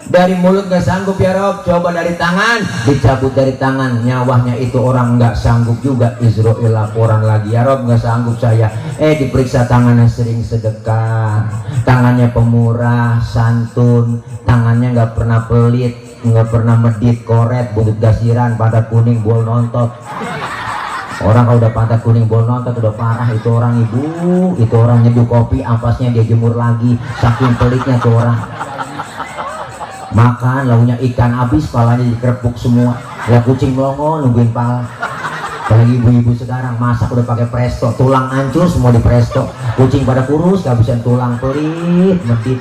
B: Dari mulut gak sanggup ya Rob, coba dari tangan, dicabut dari tangan, nyawanya itu orang gak sanggup juga. Israel laporan lagi, ya Rob gak sanggup saya. Diperiksa tangannya sering sedekah, tangannya pemurah, santun, tangannya gak pernah pelit, gak pernah medit, koret, bubut gasiran, pada kuning, bol nontot. Orang kalau udah pantat kuning bol nontot udah parah itu orang ibu, itu orang nyeduh kopi, ampasnya dia jemur lagi, saking pelitnya tuh orang. Makan launya ikan habis, palanya dikerepuk semua. Ya kucing melongo nungguin pala. Apalagi ibu-ibu sekarang masak udah pakai presto, tulang hancur semua di presto. Kucing pada kurus, kehabisan tulang, pelit, medit.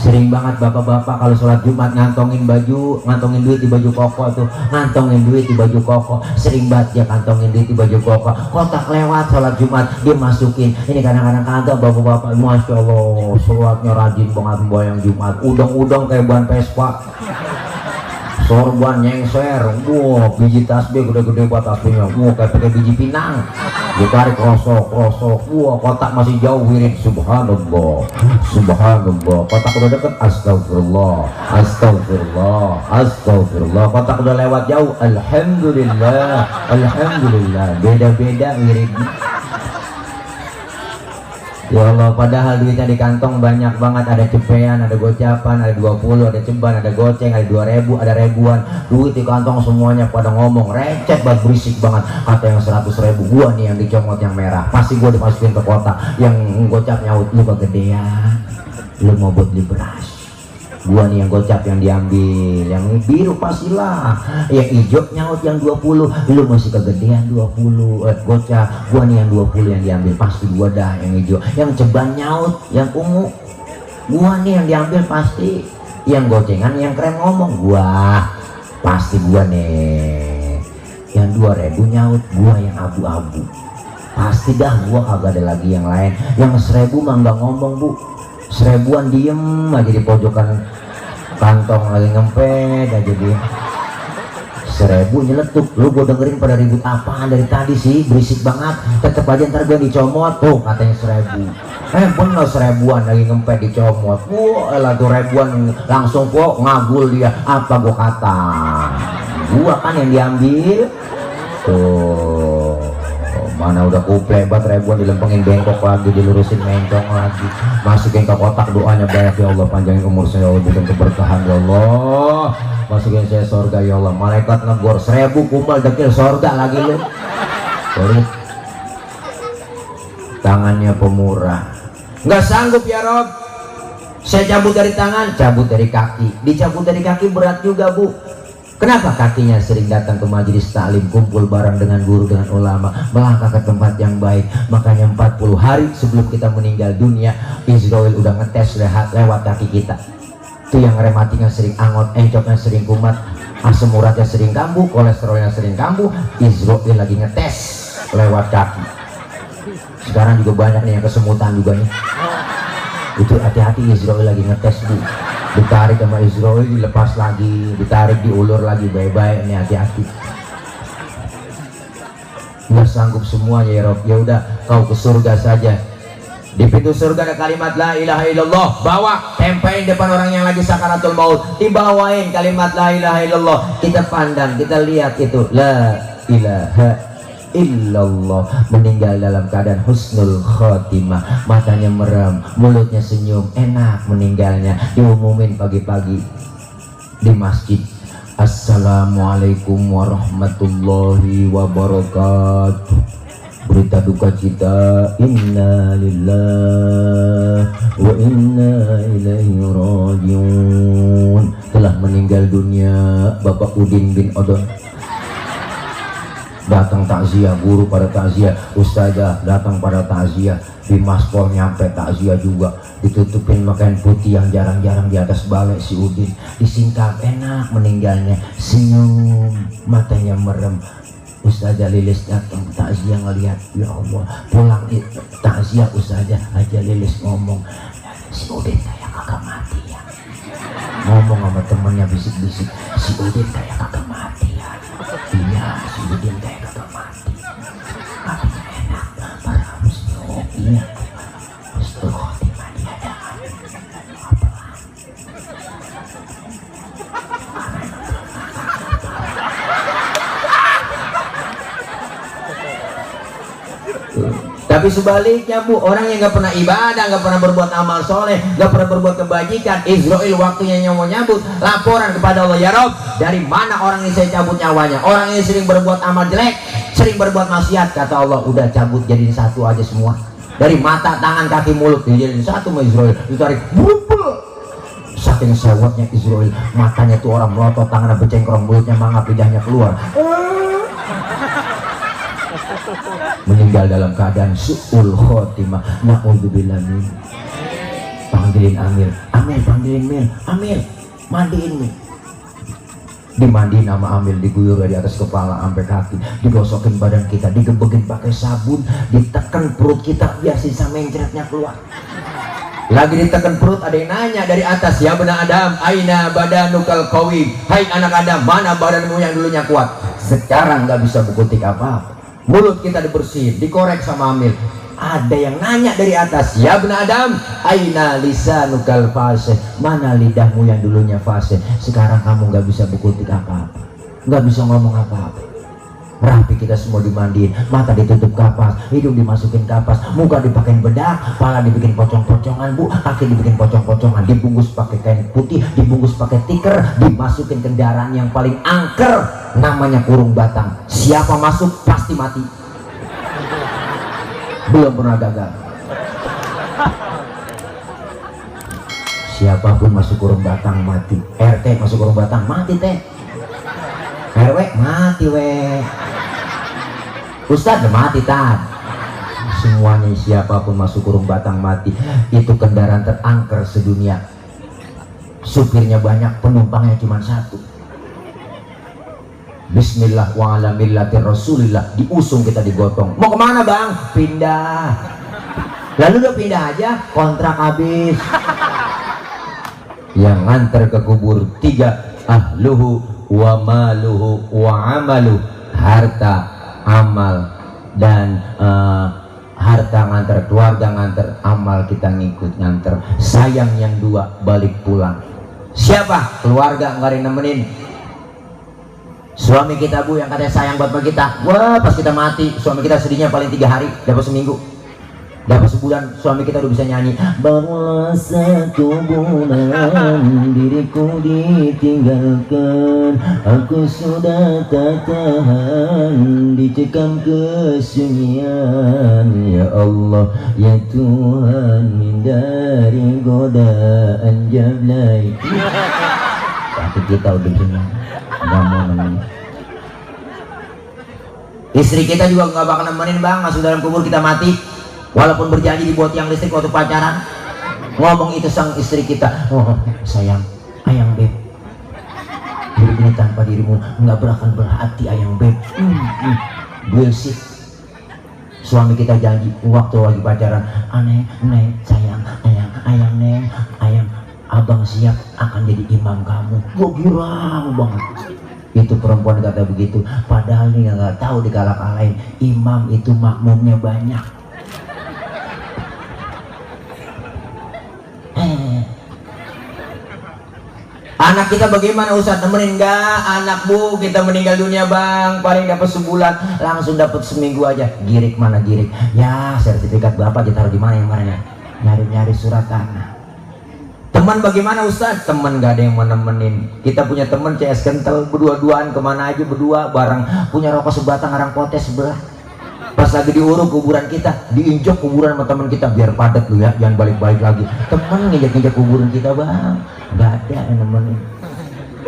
B: Sering banget bapak-bapak kalau sholat Jumat ngantongin baju, ngantongin duit di baju koko tuh, ngantongin duit di baju koko. Sering banget dia kantongin duit di baju koko. Kotak lewat sholat Jumat dia masukin. Ini kadang-kadang kagak bapak-bapak, masya Allah, sholatnya rajin banget membayang Jumat. Udang-udang kayak ban Vespa, sorban nyengser, wah biji tasbih gede-gede buat tasbihnya, wah kayak pakai biji pinang. Ditarik rosok, wah kotak masih jauh, wirid subhanallah, subhanallah. Kotak udah deket, astagfirullah, astagfirullah, astagfirullah. Kotak udah lewat jauh, alhamdulillah, alhamdulillah. Beda-beda wiridnya. Ya Allah, padahal duitnya di kantong banyak banget, ada cepean, ada gocapan, ada 20, ada ceban, ada goceng, ada 2000, ada ribuan. Duit di kantong semuanya pada ngomong recet banget, berisik banget. Kata yang 100.000, gua nih yang dicomot yang merah, pasti gua dimasukin ke kotak. Yang gocap nyaut, lu kegedean, lu mau buat beli beras. Gua nih yang gocap yang diambil, yang biru pastilah, yang hijau nyaut yang 20, lu masih kegedean 20, gocap, gua nih yang 20 yang diambil, pasti gua dah yang hijau. Yang ceban nyaut, yang ungu, gua nih yang diambil pasti. Yang gocengan yang keren ngomong, gua pasti gua nih. Yang 2.000 nyaut, gua yang abu-abu. Pasti dah gua kagak ada lagi yang lain. Yang 1.000 mah nggak ngomong bu, 1000-an diem aja di pojokan kantong lagi ngempet aja dia. 1000 nyeletuk, lu gue dengerin pada ribut apaan dari tadi sih, berisik banget, tetep aja ntar gue dicomot tuh katanya 1000. Bener 1000-an lagi ngempet dicomot, elah tuh 1000-an langsung kok ngagul dia, apa gue kata, gua kan yang diambil tuh. Mana udah kuple bat 1000-an dilempengin bengkok lagi, dilurusin mencong lagi, masukin ke kotak, doanya banyak ya Allah, panjangin umur saya, Allah berikan keberkahan ya Allah, masukin saya surga ya Allah. Malaikat negor 1000 kumpul dekil surga lagi lu. Sorry. Tangannya pemurah, nggak sanggup ya Rob, saya cabut dari tangan, cabut dari kaki. Dicabut dari kaki berat juga bu. Kenapa? Kakinya sering datang ke majelis taklim, kumpul bareng dengan guru, dengan ulama, melangkah ke tempat yang baik. Makanya 40 hari sebelum kita meninggal dunia, Israel udah ngetes lewat kaki kita. Itu yang rematiknya sering angot, encoknya sering kumat, asam uratnya sering kambuh, kolesterolnya sering kambuh. Israel lagi ngetes lewat kaki. Sekarang juga banyak nih yang kesemutan juga nih. Itu hati-hati, Israel lagi ngetes bu. Ditarik sama Israel, dilepas lagi, ditarik, diulur lagi, baik-baik, ini hati-hati. Nggak sanggup semuanya ya Rob, ya udah kau ke surga saja. Di pintu surga ada kalimat la ilaha illallah, bawa, tempelin depan orang yang lagi sakaratul maut, dibawain kalimat la ilaha illallah, kita pandang, kita lihat itu la ilaha illallah, meninggal dalam keadaan husnul khotimah, matanya merem, mulutnya senyum, enak meninggalnya. Diumumin pagi-pagi di masjid, assalamualaikum warahmatullahi wabarakatuh, berita duka cita, inna lillahi wa inna ilaihi rajiun, telah meninggal dunia Bapak Udin bin Odon. Datang takziah, guru pada takziah, ustazah datang pada takziah, di maspol nyampe takziah juga, ditutupin makain putih yang jarang-jarang di atas balai si Udin, disingkap, enak meninggalnya, senyum, matanya merem. Ustazah Lilis datang takziah ngeliat, ya Allah, pulang takziah ustazah aja Lilis ngomong, si Udin kayak kagak mati ya, ngomong sama temennya bisik-bisik, si Udin kayak kagak mati ya. Iya, si Udin kayak kagak mati, matinya enak, para muslim, iya, husnul khotimah dia dah. Tapi sebaliknya bu, orang yang nggak pernah ibadah, nggak pernah berbuat amal soleh, nggak pernah berbuat kebajikan, Israel waktunya yang mau nyambut, laporan kepada Allah, ya Rob, dari mana orang ini saya cabut nyawanya? Orang ini sering berbuat amal jelek, sering berbuat maksiat, kata Allah, udah cabut jadiin satu aja semua. Dari mata, tangan, kaki, mulut dijadiin satu sama Israel, ditarik, bubuk. Saking sewotnya Israel, matanya tuh orang melotot, tangannya becengkrong, mulutnya mangap, lidahnya keluar. Meninggal dalam keadaan su'ul khotimah, na'udzubillah min. Panggilin Amir, Amir, panggilin Mir, Amir, mandiin Mir. Dimandiin sama Amir, diguyur dari atas kepala sampai kaki, digosokin badan kita, digebekin pakai sabun, ditekan perut kita biar sisa mencretnya keluar. Lagi ditekan perut, ada yang nanya dari atas, ya benar Adam, aina badanukal qawi, hai anak Adam, mana badanmu yang dulunya kuat? Sekarang nggak bisa berkutik apa-apa. Mulut kita dibersihin, dikorek sama Amir. Ada yang nanya dari atas, ya benar Adam, aina lisanukal fasih, mana lidahmu yang dulunya fasih? Sekarang kamu nggak bisa berkutik apa-apa, nggak bisa ngomong apa-apa. Rapi kita semua dimandiin, mata ditutup kapas, hidung dimasukin kapas, muka dipakein bedak, kepala dibikin pocong-pocongan bu, kaki dibikin pocong-pocongan, dibungkus pakai kain putih, dibungkus pakai tikar, dimasukin kendaraan yang paling angker, namanya kurung batang. Siapa masuk pasti mati. Belum pernah gagal. Siapapun masuk kurung batang mati. RT masuk kurung batang mati teh. RW mati weh. Ustadz mati tan. Semuanya siapapun masuk kurung batang mati. Itu kendaraan terangker sedunia. supirnya banyak, penumpangnya cuma satu. Bismillah wa ala millati Rasulillah, diusung kita digotong. Mau kemana bang? Pindah. Lalu udah pindah aja, kontrak habis. Yang nganter ke kubur 3, ahluhu wa maluhu wa amalu, harta, amal, dan harta nganter, keluarga nganter, amal kita ngikut nganter. Sayang yang 2 balik pulang. Siapa? Keluarga nggak ada yang nemenin. Suami kita bu yang katanya sayang buat kita, wah pas kita mati suami kita sedihnya paling 3 hari, dapat seminggu, dapat sebulan suami kita udah bisa nyanyi. Barulah 1 bulan diriku ditinggalkan, aku sudah tak tahan dicekam kesunyian. Ya Allah ya Tuhan, hindari godaan jablay. Tapi kita udah kenyang, nggak mau nemenin. Istri kita juga nggak bakal nemenin bang, masuk dalam kubur kita mati. Walaupun berjanji dibuat tiang listrik waktu pacaran, ngomong itu sang istri kita, oh sayang, ayang beb, hidup ini tanpa dirimu nggak berakan berarti ayang beb. Bullshit. Suami kita janji waktu lagi pacaran, aneh, neng, sayang, ayang neng, ayang, abang siap akan jadi imam kamu. Gue girang banget. Itu perempuan kata begitu, padahal dia nggak tahu digalak-galain. Imam itu makmumnya banyak. Anak kita bagaimana Ustaz, nemenin nggak? Anak bu kita meninggal dunia bang, paling dapat sebulan, langsung dapat seminggu aja. Girik mana girik? Ya sertifikat bapak aja taruh di mana yang mana ya? Nyari-nyari surat tanah. Teman bagaimana Ustaz? Teman gak ada yang mau nemenin. Kita punya teman CS kental, berdua-duaan kemana aja berdua bareng, punya rokok sebatang arang potes sebelah. Pas lagi diuruk kuburan kita, diinjak kuburan sama teman kita, biar padat lu ya, jangan balik-balik lagi. Teman nginjak-nginjak kuburan kita bang, gak ada yang nemenin.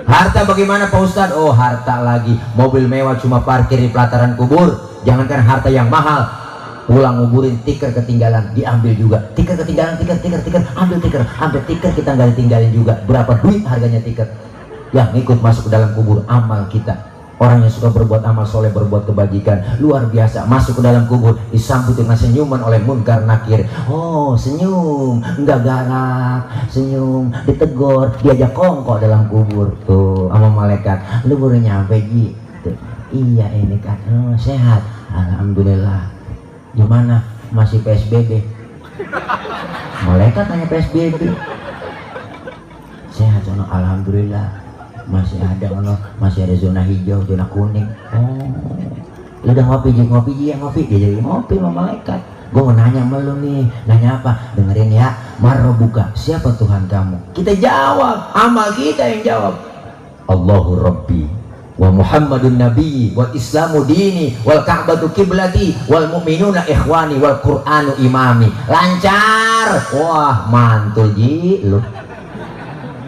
B: Harta bagaimana Pak Ustaz? Oh harta lagi, mobil mewah cuma parkir di pelataran kubur. Jangankan harta yang mahal, pulang nguburin tiker ketinggalan, diambil juga. Tiker ketinggalan, tiker, ambil tiker kita nggak ditinggalin juga. Berapa duit harganya tiker? Ya ngikut masuk ke dalam kubur amal kita. Orang yang suka berbuat amal soleh, berbuat kebajikan, luar biasa, masuk ke dalam kubur disambut dengan senyuman oleh munkar nakir. Oh senyum, nggak galak, senyum, ditegur, diajak kongko dalam kubur tuh sama malaikat. Lu baru nyampe Ji? Iya ini kan, oh, sehat, alhamdulillah. Gimana? Masih PSBB? Malaikat tanya PSBB. Sehat sono, alhamdulillah. Masih ada ono, masih ada zona hijau, zona kuning. Oh, lu udah ngopi Ji, ya ngopi. Dia jadi ngopi sama malaikat. Gue mau nanya sama lu nih. Nanya apa? Dengerin ya. Marrobuka, siapa Tuhan kamu? Kita jawab, amal kita yang jawab. Allahu Rabbi wa Muhammadun Nabi wal Islamu dini wal Ka'batu kiblati wal mu'minuna ikhwani wal Qur'anu imami. Lancar. Wah mantul Ji lu.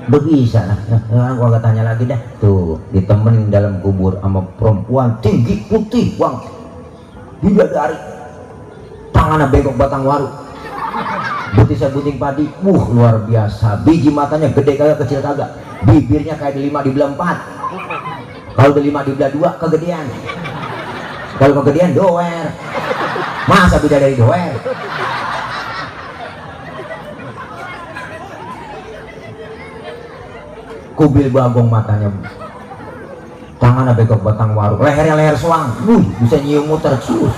B: Udah bisa lah. Gua gak tanya lagi dah. Tuh ditemenin dalam kubur sama perempuan tinggi putih bang, bidadari, tangannya bengkok batang waru, betisnya gunting padi. Luar biasa. Biji matanya gede kagak, kecil kagak. Bibirnya kayak di 5 dibelah 4. Kalau di 5 dibelah 2 kegedean. Kalau kegedean doer. Masa beda dari doer? Kubil bagong matanya, tangannya bengkok batang waru, lehernya leher suang, bisa nyium muter sus.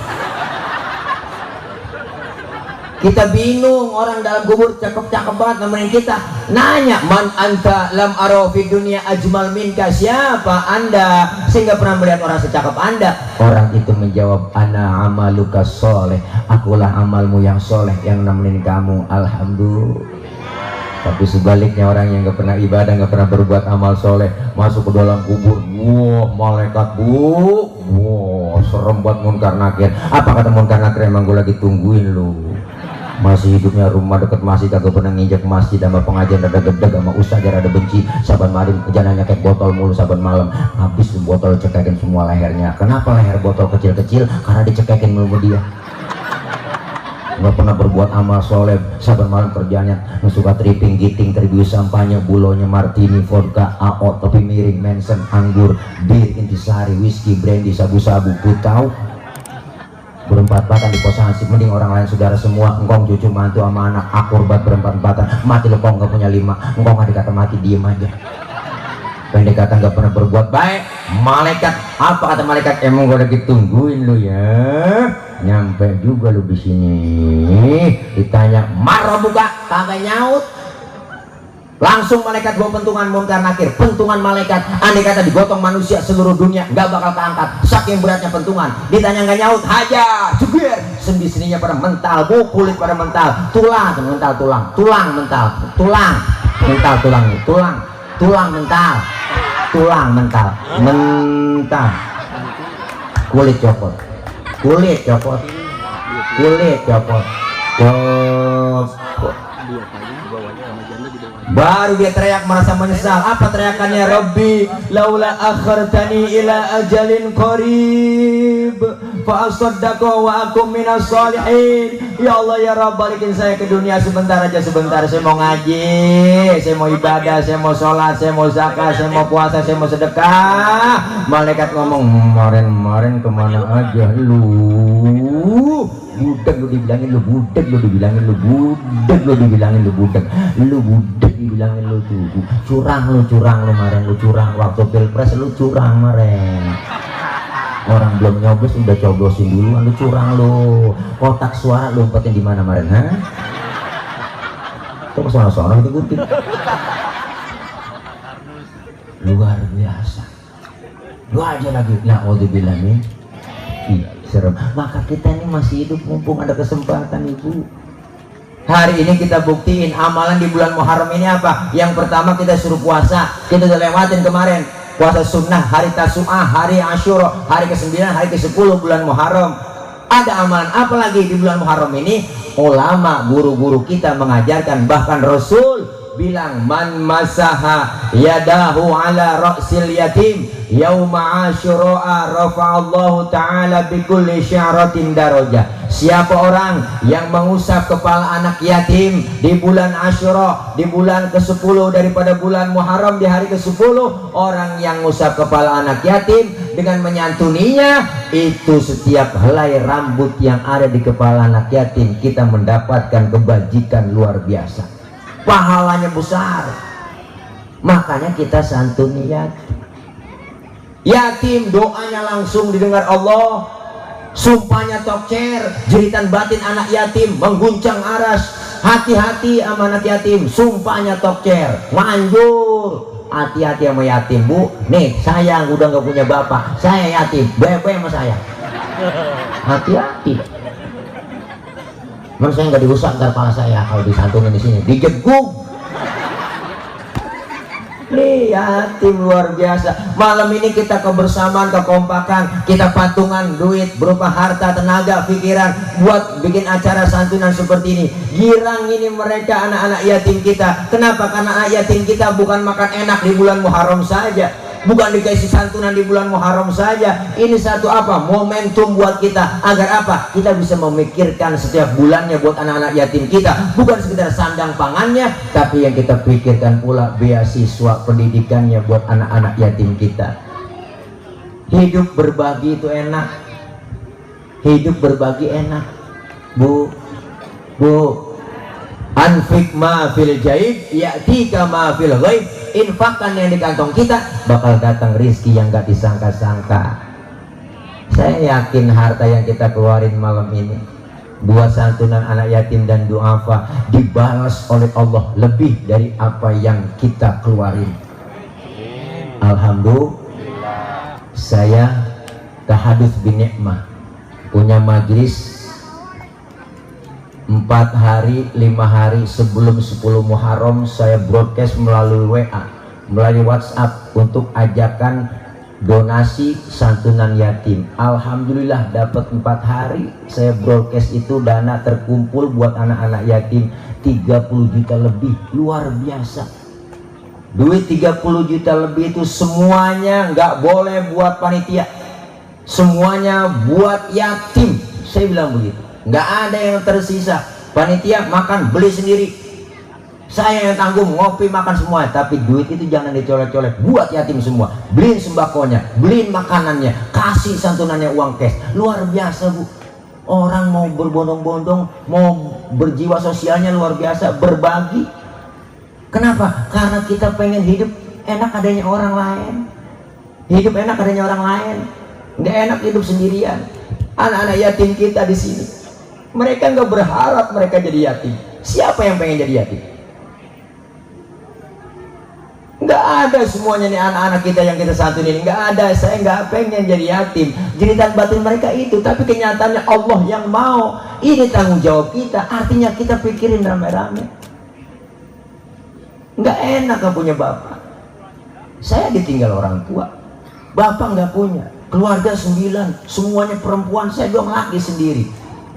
B: Kita bingung, orang dalam kubur cakep-cakep banget nemenin kita. Nanya, man anta lam aro fi dunia ajmal minka, siapa anda sehingga pernah melihat orang secakep anda? Orang itu menjawab, ana amaluka soleh, akulah amalmu yang soleh yang nemenin kamu. Alhamdulillah. Tapi sebaliknya orang yang gak pernah ibadah, gak pernah berbuat amal soleh, masuk ke dalam kubur, wah malaikat bu, wah serem buat munkar nakir. Apa kata munkar nakir? Emang gue lagi tungguin lu, masih hidupnya rumah deket masjid, kagak pernah nginjak masjid, sama pengajian rada gedeg, sama ustaz rada benci, saban malam jangan kayak botol mulu, saban malam habis botol cekekin semua lehernya. Kenapa leher botol kecil-kecil? Karena dicekekin mulu dia. nggak pernah berbuat amal soleh, saban malam kerjanya suka tripping, giting, tribus sampahnya, bulonya, martini, vodka, AO, topi miring, mensen, anggur, bir, intisari, whisky, brandy, sabu-sabu, putau, berempat-empatan di kosan sih. Mending orang lain saudara semua, engkong cucu mantu sama anak akurbat berempat-empatan, mati lo kong nggak punya 5, engkong nggak dikata mati, diem aja. Pendek kata nggak pernah berbuat baik. Malaikat, apa kata malaikat? Emang gue lagi tungguin lu ya, nyampe juga lu di sini. Ditanya marah buka, kagak nyaut. Langsung malaikat bawa pentungan munkar nakir. Pentungan malaikat, andai kata digotong manusia seluruh dunia nggak bakal keangkat, saking beratnya pentungan. Ditanya nggak nyaut, hajar jubir, sendi-sendinya pada mental, kulit pada mental, tulang mental, tulang mental, tulang mental, tulang mental, tulang mental, kulit copot, baru dia teriak merasa menyesal. Apa teriakannya? Rabbi laula akhartani ila ajalin qarib fa asaddaqa wa akum minas sholihin. Ya Allah ya Rabb, balikin saya ke dunia sebentar aja, sebentar. Saya mau ngaji, saya mau ibadah, saya mau sholat, saya mau zakat, saya mau puasa, saya mau sedekah. Malaikat ngomong, kemarin kemana aja lu? Budak lu dibilangin lu budak, lu dibilangin lu budak, lu dibilangin lu budak, lu budak dibilangin lu tuh curang lu maren, lu curang waktu pilpres, lu curang maren. Orang belum nyoblos udah coblosin duluan, lu curang lu. Kotak suara lu umpetin di mana maren, ha? Kok sono-sono gitu gue. Luar biasa. Lu aja lagi na'udzubillah min. Serem. Maka kita ini masih hidup mumpung ada kesempatan, ibu. Hari ini kita buktiin amalan di bulan Muharram ini apa? Yang pertama kita suruh puasa. Kita udah lewatin kemarin puasa sunnah, hari Tasu'ah, hari Asyura, hari ke-9, hari ke-10 bulan Muharram. Ada amalan apa lagi di bulan Muharram ini? Ulama, guru-guru kita mengajarkan, bahkan Rasul bilang, man masaha yadahu ala ra'sil yatim yauma asyura'a rafa'allahu ta'ala bikulli sya'ratin darajah. Siapa orang yang mengusap kepala anak yatim di bulan Asyura, di bulan ke-10 daripada bulan Muharram, di hari ke-10, orang yang mengusap kepala anak yatim dengan menyantuninya, itu setiap helai rambut yang ada di kepala anak yatim, kita mendapatkan kebajikan luar biasa, pahalanya besar. Makanya kita santuni yatim, doanya langsung didengar Allah. Sumpahnya tokcer, jeritan batin anak yatim mengguncang aras. Hati-hati sama anak yatim, sumpahnya tokcer, manjur. Hati-hati sama yatim, bu. Nih saya udah nggak punya bapak, saya yatim, bebe sama saya. Hati-hati. Memang saya nggak dirusak ntar kepala saya kalau disantunin di sini, dijeguk. Nih yatim luar biasa. Malam ini kita kebersamaan, kekompakan, kita patungan duit berupa harta, tenaga, pikiran buat bikin acara santunan seperti ini. Girang ini mereka anak-anak yatim kita. Kenapa? Karena anak yatim kita bukan makan enak di bulan Muharram saja, bukan dikasih santunan di bulan Muharram saja. Ini satu apa? Momentum buat kita, agar apa? Kita bisa memikirkan setiap bulannya buat anak-anak yatim kita. Bukan sekedar sandang pangannya, tapi yang kita pikirkan pula beasiswa pendidikannya buat anak-anak yatim kita. Hidup berbagi itu enak. Hidup berbagi enak, bu. Anfik ma fil jaib ya'tika ma fil ghaib. Infakkan yang di kantong kita, bakal datang rizki yang gak disangka-sangka. Saya yakin harta yang kita keluarin malam ini buat santunan anak yatim dan duafa dibalas oleh Allah lebih dari apa yang kita keluarin. Alhamdulillah. Saya tahadus bin nikmah, punya majlis 4 hari 5 hari sebelum 10 Muharram. Saya broadcast melalui WA, melalui WhatsApp untuk ajakan donasi santunan yatim. Alhamdulillah dapat 4 hari saya broadcast itu, dana terkumpul buat anak-anak yatim 30 juta lebih. Luar biasa. Duit 30 juta lebih itu semuanya nggak boleh buat panitia, semuanya buat yatim. Saya bilang begitu,
A: nggak ada yang tersisa. Panitia makan beli sendiri, saya yang tanggung, ngopi makan semua. Tapi duit itu jangan dicolek-colek, buat yatim semua, beliin sembakonya, beliin makanannya, kasih santunannya uang cash. Luar biasa Bu, orang mau berbondong-bondong, mau berjiwa sosialnya luar biasa, berbagi. Kenapa? Karena kita pengen hidup enak adanya orang lain, hidup enak adanya orang lain, nggak enak hidup sendirian. Anak-anak yatim kita di sini, mereka nggak berharap mereka jadi yatim. Siapa yang pengen jadi yatim? Nggak ada semuanya nih anak-anak kita yang kita santuni ini, nggak ada. Saya nggak pengen jadi yatim. Jeritan batin mereka itu, tapi kenyataannya Allah yang mau. Ini tanggung jawab kita. Artinya kita pikirin rame-rame. Nggak enak nggak punya bapak. Saya ditinggal orang tua, bapak nggak punya, keluarga 9, semuanya perempuan, saya doang laki sendiri.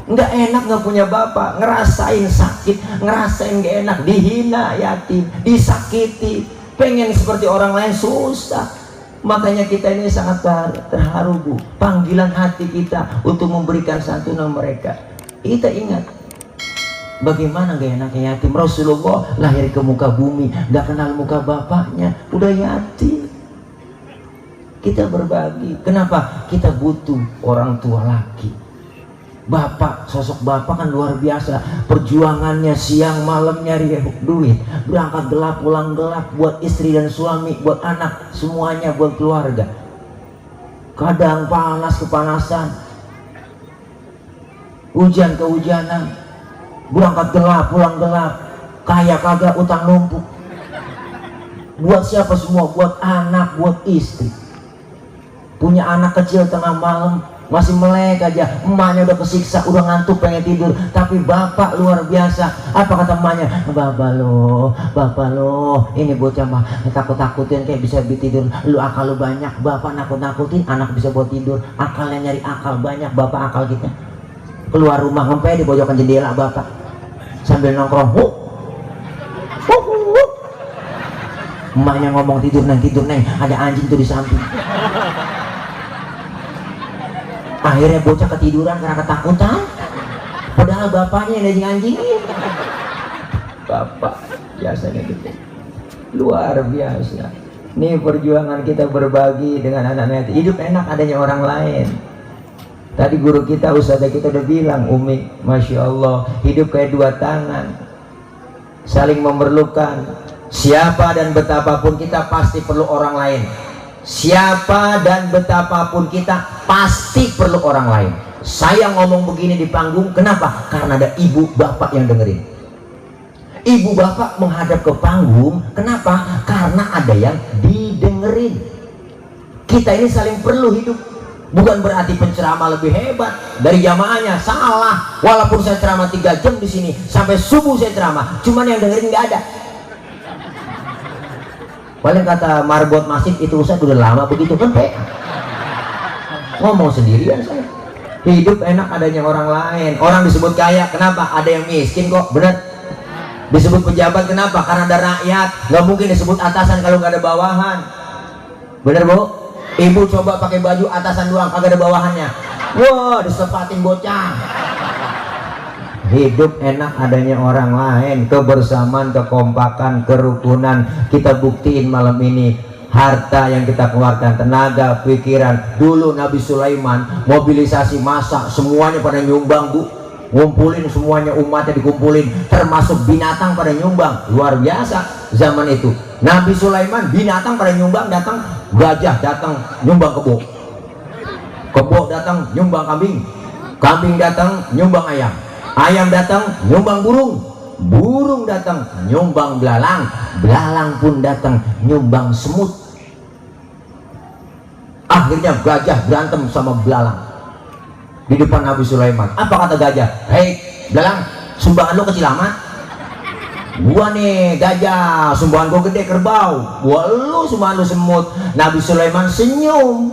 A: Nggak enak nggak punya bapak, ngerasain sakit, ngerasain nggak enak, dihina yatim, disakiti, pengen seperti orang lain susah. Makanya kita ini sangat terharu Bu, panggilan hati kita untuk memberikan santunan mereka. Kita ingat bagaimana gak enaknya yatim. Rasulullah lahir ke muka bumi, gak kenal muka bapaknya, udah yatim. Kita berbagi. Kenapa? Kita butuh orang tua laki. Bapak, sosok bapak kan luar biasa. Perjuangannya siang malam nyari duit, berangkat gelap pulang gelap, buat istri dan suami, buat anak, semuanya buat keluarga. Kadang panas kepanasan, hujan kehujanan, berangkat gelap pulang gelap, kaya kagak utang numpuk. Buat siapa semua? Buat anak, buat istri. Punya anak kecil tengah malam masih melek aja, emaknya udah kesiksa, udah ngantuk pengen tidur, tapi bapak luar biasa. Apa kata emaknya? Bapak lo ini bocah mah takut-takutin kayak bisa tidur, lu akal lu banyak. Bapak nakut-nakutin anak bisa buat tidur, akalnya nyari akal banyak. Bapak akal kita keluar rumah ngempe di pojokan jendela bapak sambil nongkrong, emaknya ngomong tidur neng, ada anjing tuh di samping. Akhirnya bocah ketiduran karena ketakutan, padahal bapaknya yang anjingin. Bapak biasanya gitu, luar biasa. Ini perjuangan kita berbagi dengan anak-anak. Hidup enak adanya orang lain. Tadi guru kita, ustadzah kita udah bilang, Umi, Masya Allah, hidup kayak dua tangan, saling memerlukan. Siapa dan betapapun kita pasti perlu orang lain. Siapa dan betapapun kita pasti perlu orang lain. Saya ngomong begini di panggung, kenapa? Karena ada ibu bapak yang dengerin. Ibu bapak menghadap ke panggung, kenapa? Karena ada yang didengerin. Kita ini saling perlu hidup. Bukan berarti penceramah lebih hebat dari jamaahnya, salah. Walaupun saya ceramah 3 jam di sini sampai subuh saya ceramah, cuman yang dengerin nggak ada. Paling kata marbot masif itu Ustaz udah lama begitu kan Pak. Ngomong sendirian saya. Hidup enak adanya orang lain. Orang disebut kaya, kenapa? Ada yang miskin kok, bener. Disebut pejabat, kenapa? Karena ada rakyat. Nggak mungkin disebut atasan kalau nggak ada bawahan. Bener Bu? Ibu coba pakai baju atasan doang, kagak ada bawahannya. Wah, disepatin bocah. Hidup enak adanya orang lain, kebersamaan, kekompakan, kerukunan. Kita buktiin malam ini. Harta yang kita keluarkan, tenaga, pikiran. Dulu Nabi Sulaiman mobilisasi massa, semuanya pada nyumbang Bu. Ngumpulin semuanya, umatnya dikumpulin, termasuk binatang pada nyumbang. Luar biasa zaman itu. Nabi Sulaiman, binatang pada nyumbang, datang gajah, datang nyumbang kebo, kebo datang nyumbang kambing, kambing datang nyumbang ayam, ayam datang nyumbang burung, burung datang nyumbang belalang, belalang pun datang nyumbang semut. Akhirnya gajah berantem sama belalang di depan Nabi Sulaiman. Apa kata gajah? Hei belalang, sumbangan lo kecil amat. Gua nih gajah, sumbangan gua gede kerbau. Gua lu sumbangan lu semut. Nabi Sulaiman senyum.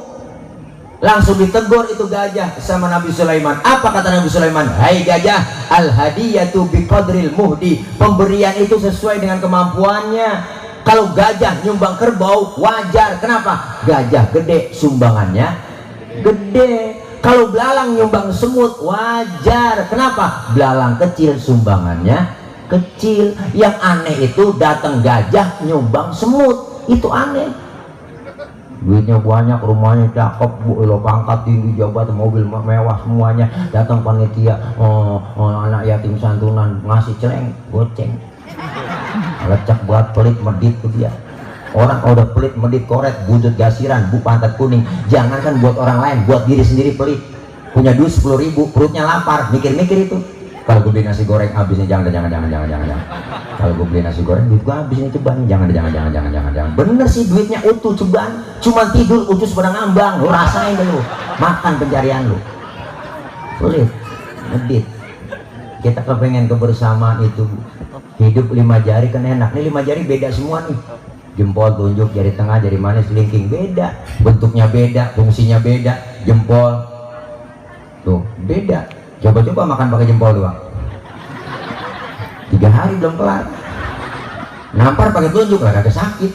A: Langsung ditegur itu gajah sama Nabi Sulaiman. Apa kata Nabi Sulaiman? Hai gajah, al hadiyatu biqadril muhdi. Pemberian itu sesuai dengan kemampuannya. Kalau gajah nyumbang kerbau wajar. Kenapa? Gajah gede, sumbangannya gede.
B: Kalau belalang nyumbang semut wajar. Kenapa? Belalang kecil, sumbangannya kecil. Yang aneh itu datang gajah nyumbang semut, itu aneh. Duitnya banyak, rumahnya cakep, lo pangkat tinggi, jabatan, mobil mewah semuanya. Datang panitia, anak yatim santunan ngasih celeng, goceng. Lecak buat pelit medit tuh dia. Orang kalau udah pelit medit koret, bujut gasiran, bu pantat kuning. Jangankan buat orang lain, buat diri sendiri pelit. Punya duit 10.000, perutnya lapar, mikir-mikir itu. Kalau gue beli nasi goreng habisnya jangan. Kalau gue beli nasi goreng duit gue habisnya ceban, jangan. Bener sih duitnya utuh ceban, cuma tidur ucus pada ngambang. Lu rasain dulu, makan pencarian lu. Sulit, medit. Kita kepengen kebersamaan itu, hidup 5 jari kan enak. Nih 5 jari beda semua nih. Jempol, tunjuk, jari tengah, jari manis, kelingking beda, bentuknya beda, fungsinya beda. Jempol tuh beda. Coba-coba makan pakai jempol doang, 3 hari belum kelar. Nampar pakai telunjuk lah kagak sakit.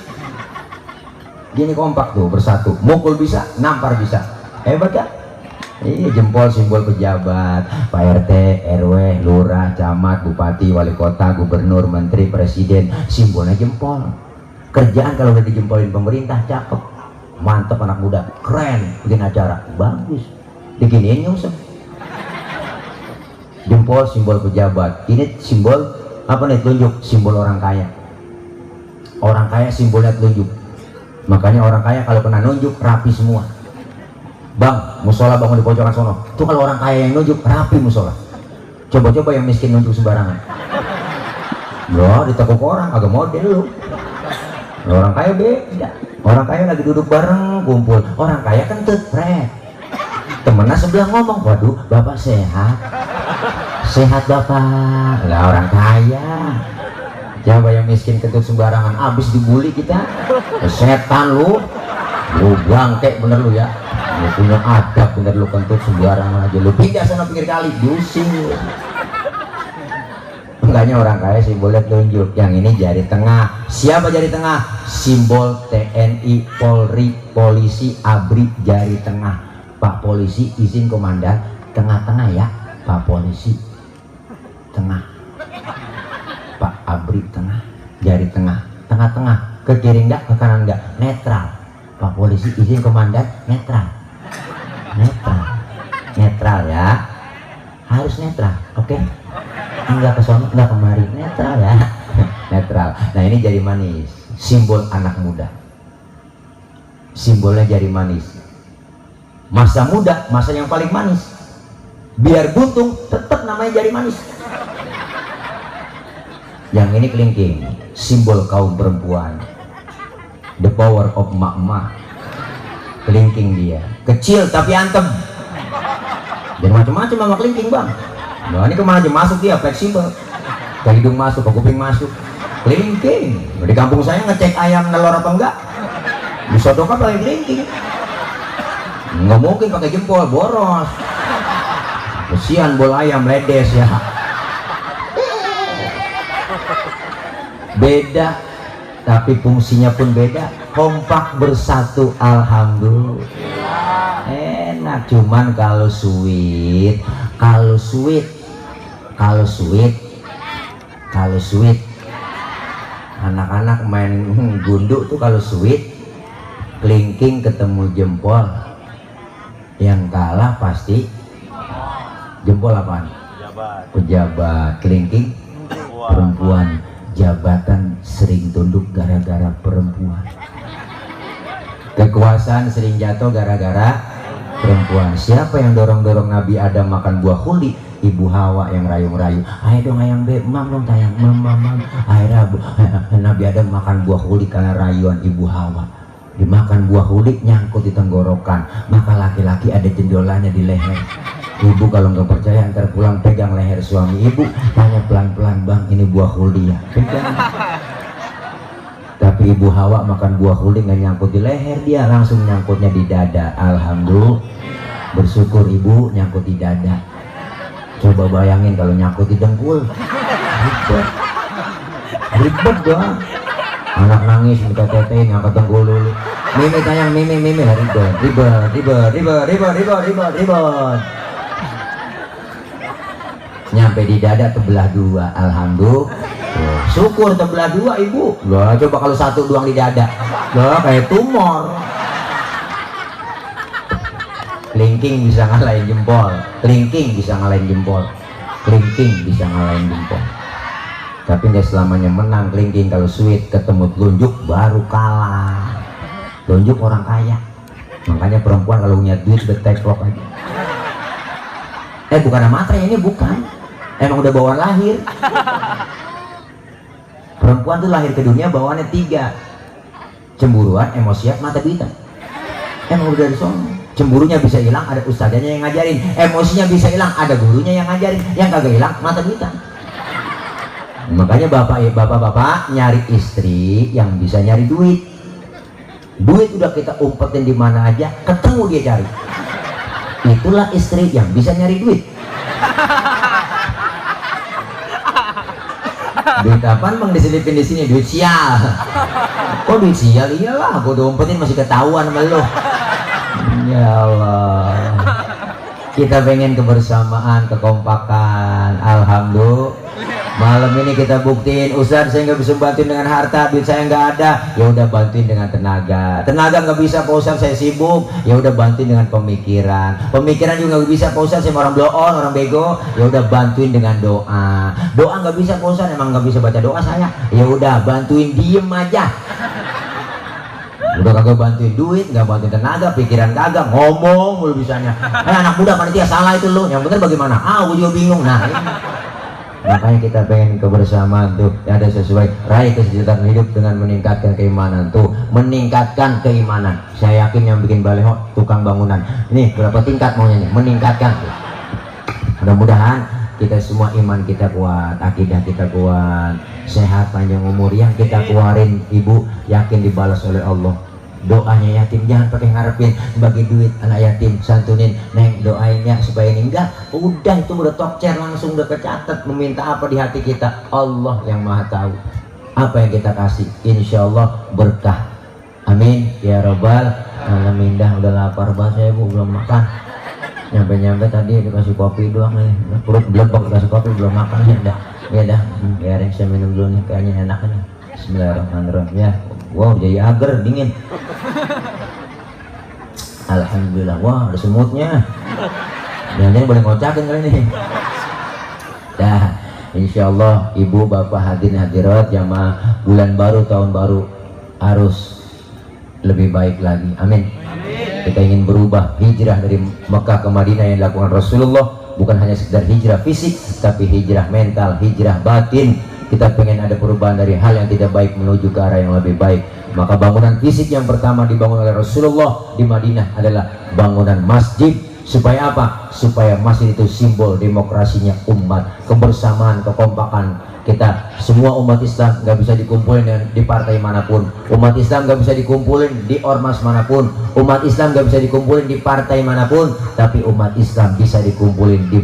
B: Gini kompak tuh bersatu, mukul bisa, nampar bisa, hebat ya. Ini jempol simbol pejabat, Pak RT, RW, lurah, camat, bupati, wali kota, gubernur, menteri, presiden, simbolnya jempol. Kerjaan kalau udah dijempolin pemerintah cakep, mantep, anak muda keren, bikin acara bagus, diginiin nyungsep. Jempol simbol pejabat, ini simbol apa nih? Telunjuk, simbol orang kaya. Orang kaya simbolnya telunjuk. Makanya orang kaya kalau kena nunjuk rapi semua. Bang, musola bangun di pojokan sono. Itu kalau orang kaya yang nunjuk rapi musola. Coba-coba yang miskin nunjuk sembarangan. Loh, ditekuk orang agak model lu. Orang kaya beda. Orang kaya lagi duduk bareng kumpul. Orang kaya kan tetret. Temennya sebelah ngomong, waduh, bapak sehat. Sehat bapak. Lah orang kaya. Coba yang miskin kentut sembarangan, abis dibully kita. Setan lu bangke bener lu ya. Lu punya adab bener lu, kentut sembarangan aja. Lu pindah sana pinggir kali, diusing lu. Enggaknya orang kaya simbolnya telunjuk. Yang ini jari tengah. Siapa jari tengah? Simbol TNI, Polri, polisi, ABRI, jari tengah. Pak polisi izin komandan, tengah-tengah ya. Pak polisi tengah, Pak ABRI tengah, jari tengah, tengah-tengah, ke kiri enggak, ke kanan enggak, netral. Pak polisi izin komandan, netral, netral ya, harus netral, oke? Enggak ke sono, enggak kemari, netral ya. Netral. Nah ini jari manis, simbol anak muda, simbolnya jari manis. Masa muda, masa yang paling manis. Biar buntung, tetap namanya jari manis. Yang ini kelingking, simbol kaum perempuan. The power of mak-mak. Kelingking dia, kecil tapi antem. Jangan macam-macam sama kelingking bang. Nah ini kemana aja masuk dia, fleksibel. Ke hidung masuk, ke kuping masuk. Kelingking. Di kampung saya ngecek ayam nelor apa enggak, disodok apa pakai kelingking. Nggak mungkin pakai jempol, boros. Kesian bol ayam ledes ya. Beda, tapi fungsinya pun beda. Kompak bersatu, alhamdulillah. Enak, cuman kalau sweet, anak-anak main gundu tuh kalau sweet, kelingking ketemu jempol. Yang kalah pasti jempol apaan? Pejabat. Kelingking perempuan. Jabatan sering tunduk gara-gara perempuan. Kekuasaan sering jatuh gara-gara perempuan. Siapa yang dorong-dorong Nabi Adam makan buah khuldi? Ibu Hawa yang rayu-rayu. Ayo dong ayang beb, mam dong tayang, mam. Akhirnya Nabi Adam makan buah khuldi karena rayuan Ibu Hawa. Dimakan buah hulik, nyangkut di tenggorokan, maka laki-laki ada jendolanya di leher. Ibu kalau nggak percaya ntar pulang pegang leher suami ibu, tanya pelan-pelan, bang ini buah hulik ya, pegang. Tapi Ibu Hawa makan buah hulik nggak nyangkut di leher, dia langsung nyangkutnya di dada. Alhamdulillah, bersyukur ibu nyangkut di dada. Coba bayangin kalau nyangkut di dengkul, ribet dong. Anak nangis minta tetein, ngangkat dengkul dulu. Mimi tayang mimi ribet. Nyampe di dada terbelah dua, alhamdulillah. Syukur terbelah dua ibu. Loh, coba kalau satu doang di dada, loh kayak tumor. Kelingking bisa ngalahin jempol, kelingking bisa ngalahin jempol, kelingking bisa ngalahin jempol. Tapi nggak selamanya menang kelingking. Kalau sweet ketemu telunjuk baru kalah. Telunjuk orang kaya, makanya perempuan kalau punya duit beteklok aja. Bukan matre ini, bukan, emang udah bawaan lahir. Perempuan tuh lahir ke dunia bawaannya 3: cemburuan, emosian, mata duitan. Emang udah disong. Cemburunya bisa hilang, ada ustadzanya yang ngajarin. Emosinya bisa hilang, ada gurunya yang ngajarin. Yang kagak hilang, mata duitan. Makanya bapak nyari istri yang bisa nyari duit. Duit udah kita umpetin di mana aja, ketemu dia cari. Itulah istri yang bisa nyari duit. Duit apaan bang diselipin di sini? Duit sial. Kok duit sial? Iyalah, gua udah umpetin masih ketahuan sama lo. Ya Allah, kita pengen kebersamaan, kekompakan. Alhamdulillah, malam ini kita buktiin. Ustaz, saya nggak bisa bantuin dengan harta, duit saya nggak ada. Ya udah bantuin dengan tenaga. Tenaga nggak bisa, Pak Ustaz, saya sibuk. Ya udah bantuin dengan pemikiran. Pemikiran juga nggak bisa, Pak Ustaz, saya orang blow on, orang bego. Ya udah bantuin dengan doa. Doa nggak bisa, Pak Ustaz, emang nggak bisa baca doa saya. Ya udah bantuin, diem aja. Udah kagak bantuin duit, nggak bantuin tenaga, pikiran kagak, ngomong mulu bisanya. Anak muda panitia salah itu lo, yang bener bagaimana? Gue juga bingung. Nah ini. Makanya kita pengen kebersamaan tuh, ada sesuai raih kesejahteraan hidup dengan meningkatkan keimanan tuh, meningkatkan keimanan. Saya yakin yang bikin baleho tukang bangunan. Ini berapa tingkat maunya nih? Meningkatkan tuh. Mudah-mudahan kita semua iman kita kuat, akidah kita kuat, sehat, panjang umur. Yang kita keluarin ibu yakin dibalas oleh Allah. Doanya yatim jangan pakai ngarepin bagi duit anak yatim, santunin neng, doainnya supaya ini enggak. Udah itu udah tokcer, langsung udah kecatat. Meminta apa di hati kita, Allah yang maha tahu. Apa yang kita kasih insya Allah berkah. Amin ya robbal alamin. Dah udah lapar banget saya bu, belum makan. Nyampe tadi dikasih kopi doang nih, perut belebek dikasih kopi belum makan ya. Dah biarin saya minum dulu nih, kayaknya enak nih. Bismillahirrahmanirrahim ya. Wow, jadi agar dingin. Alhamdulillah. Wah, ada semutnya. Jangan boleh ngocakin kali ini. Dah, insya Allah ibu bapak hadirin hadirat jamaah bulan baru tahun baru harus lebih baik lagi. Amin. Kita ingin berubah, hijrah dari Mekah ke Madinah yang dilakukan Rasulullah bukan hanya sekedar hijrah fisik, tapi hijrah mental, hijrah batin. Kita pengen ada perubahan dari hal yang tidak baik menuju ke arah yang lebih baik. Maka bangunan fisik yang pertama dibangun oleh Rasulullah di Madinah adalah bangunan masjid. Supaya apa? Supaya masjid itu simbol demokrasinya umat, kebersamaan, kekompakan. Kita semua umat Islam nggak bisa dikumpulin di partai manapun. Umat Islam nggak bisa dikumpulin di ormas manapun. Umat Islam nggak bisa dikumpulin di partai manapun. Tapi umat Islam bisa dikumpulin di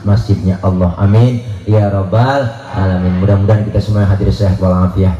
B: masjidnya Allah. Amin ya robbal alamin. Mudah-mudahan kita semua hadir sehat walafiat,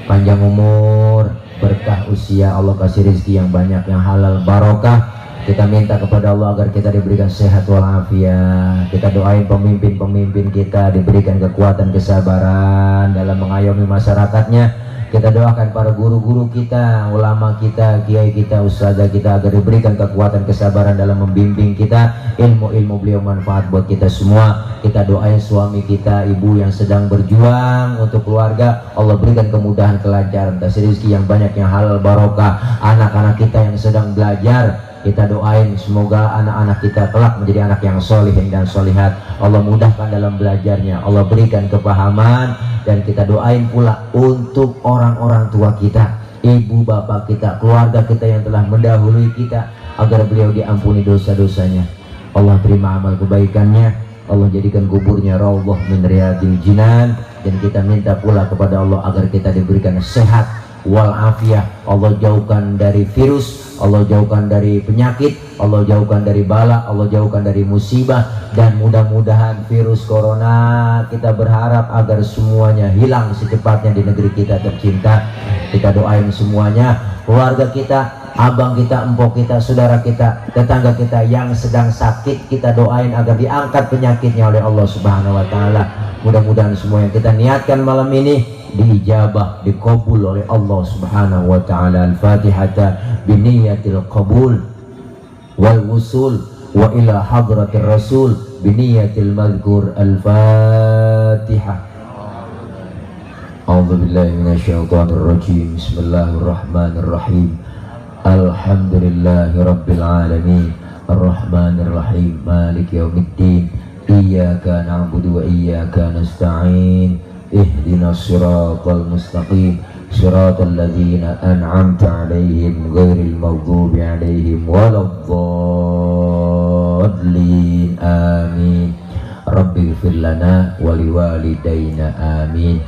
B: panjang umur, berkah usia, Allah kasih rezeki yang banyak, yang halal, barokah. Kita minta kepada Allah agar kita diberikan sehat walafiat. Kita doain pemimpin-pemimpin kita diberikan kekuatan, kesabaran dalam mengayomi masyarakatnya. Kita doakan para guru-guru kita, ulama kita, kiai kita, ustazah kita agar diberikan kekuatan, kesabaran dalam membimbing kita. Ilmu-ilmu beliau manfaat buat kita semua. Kita doain suami kita, ibu yang sedang berjuang untuk keluarga, Allah berikan kemudahan, kelancaran, kasih rezeki yang banyak, yang halal, barokah. Anak-anak kita yang sedang belajar, kita doain semoga anak-anak kita kelak menjadi anak yang solihin dan solihat. Allah mudahkan dalam belajarnya, Allah berikan kepahaman. Dan kita doain pula untuk orang-orang tua kita, ibu bapak kita, keluarga kita yang telah mendahului kita, agar beliau diampuni dosa-dosanya. Allah terima amal kebaikannya, Allah jadikan kuburnya raudhah min riyadil jinan. Dan kita minta pula kepada Allah agar kita diberikan sehat walafiat. Allah jauhkan dari virus, Allah jauhkan dari penyakit, Allah jauhkan dari bala, Allah jauhkan dari musibah. Dan mudah-mudahan virus corona kita berharap agar semuanya hilang secepatnya di negeri kita tercinta. Kita doain semuanya, keluarga kita, abang kita, empok kita, saudara kita, tetangga kita yang sedang sakit, kita doain agar diangkat penyakitnya oleh Allah Subhanahu wa taala. Mudah-mudahan semua yang kita niatkan malam ini diijabah, dikabul oleh Allah Subhanahu wa taala. Al-Fatihah biniyatil qabul wal wusul wa ila hadratir rasul biniyatil madhkur. Al-Fatihah. A'udzu billahi minasyaitonir rajim. Bismillahirrahmanirrahim. Alhamdulillahi rabbil alamin. Arrahmanir rahim. Maliki yaumiddin. Iyyaka na'budu wa iyyaka nasta'in. Ihdinas siratal mustaqim. Siratal ladzina an'amta 'alaihim ghairil maghdubi 'alaihim waladdallin. Amin. Rabbighfir lana wa liwalidayna. Amin.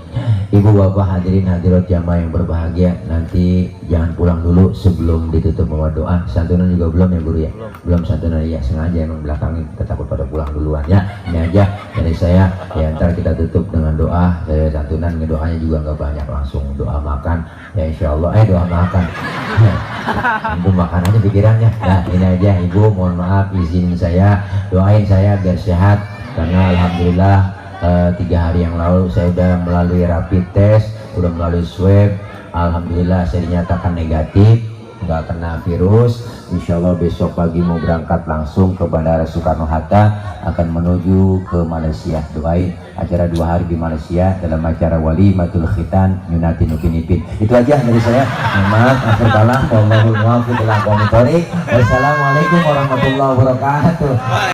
B: Ibu bapak hadirin hadirat jamaah yang berbahagia, nanti jangan pulang dulu sebelum ditutup sama doa. Santunan juga belum ya guru ya? Belum santunan ya, sengaja emang belakangin, kita takut pada pulang duluan ya. Ini aja dari saya ya, ntar kita tutup dengan doa. Santunan ngedoanya juga nggak banyak, langsung doa makan ya insya Allah. Doa makan ibu makan aja pikirannya. Nah ini aja ibu, mohon maaf izin saya, doain saya biar sehat karena alhamdulillah 3 hari yang lalu saya udah melalui rapid test, udah melalui swab, alhamdulillah saya dinyatakan negatif, nggak kena virus. Insya Allah besok pagi mau berangkat langsung ke Bandara Soekarno-Hatta, akan menuju ke Malaysia. Doain acara 2 hari di Malaysia dalam acara Walimatul Khitan Yunati Nukinipin. Itu aja dari saya. Maaf, akhir kalam. Wallahul muwaffiq ila aqwamit thoriq. Wassalamualaikum warahmatullahi wabarakatuh.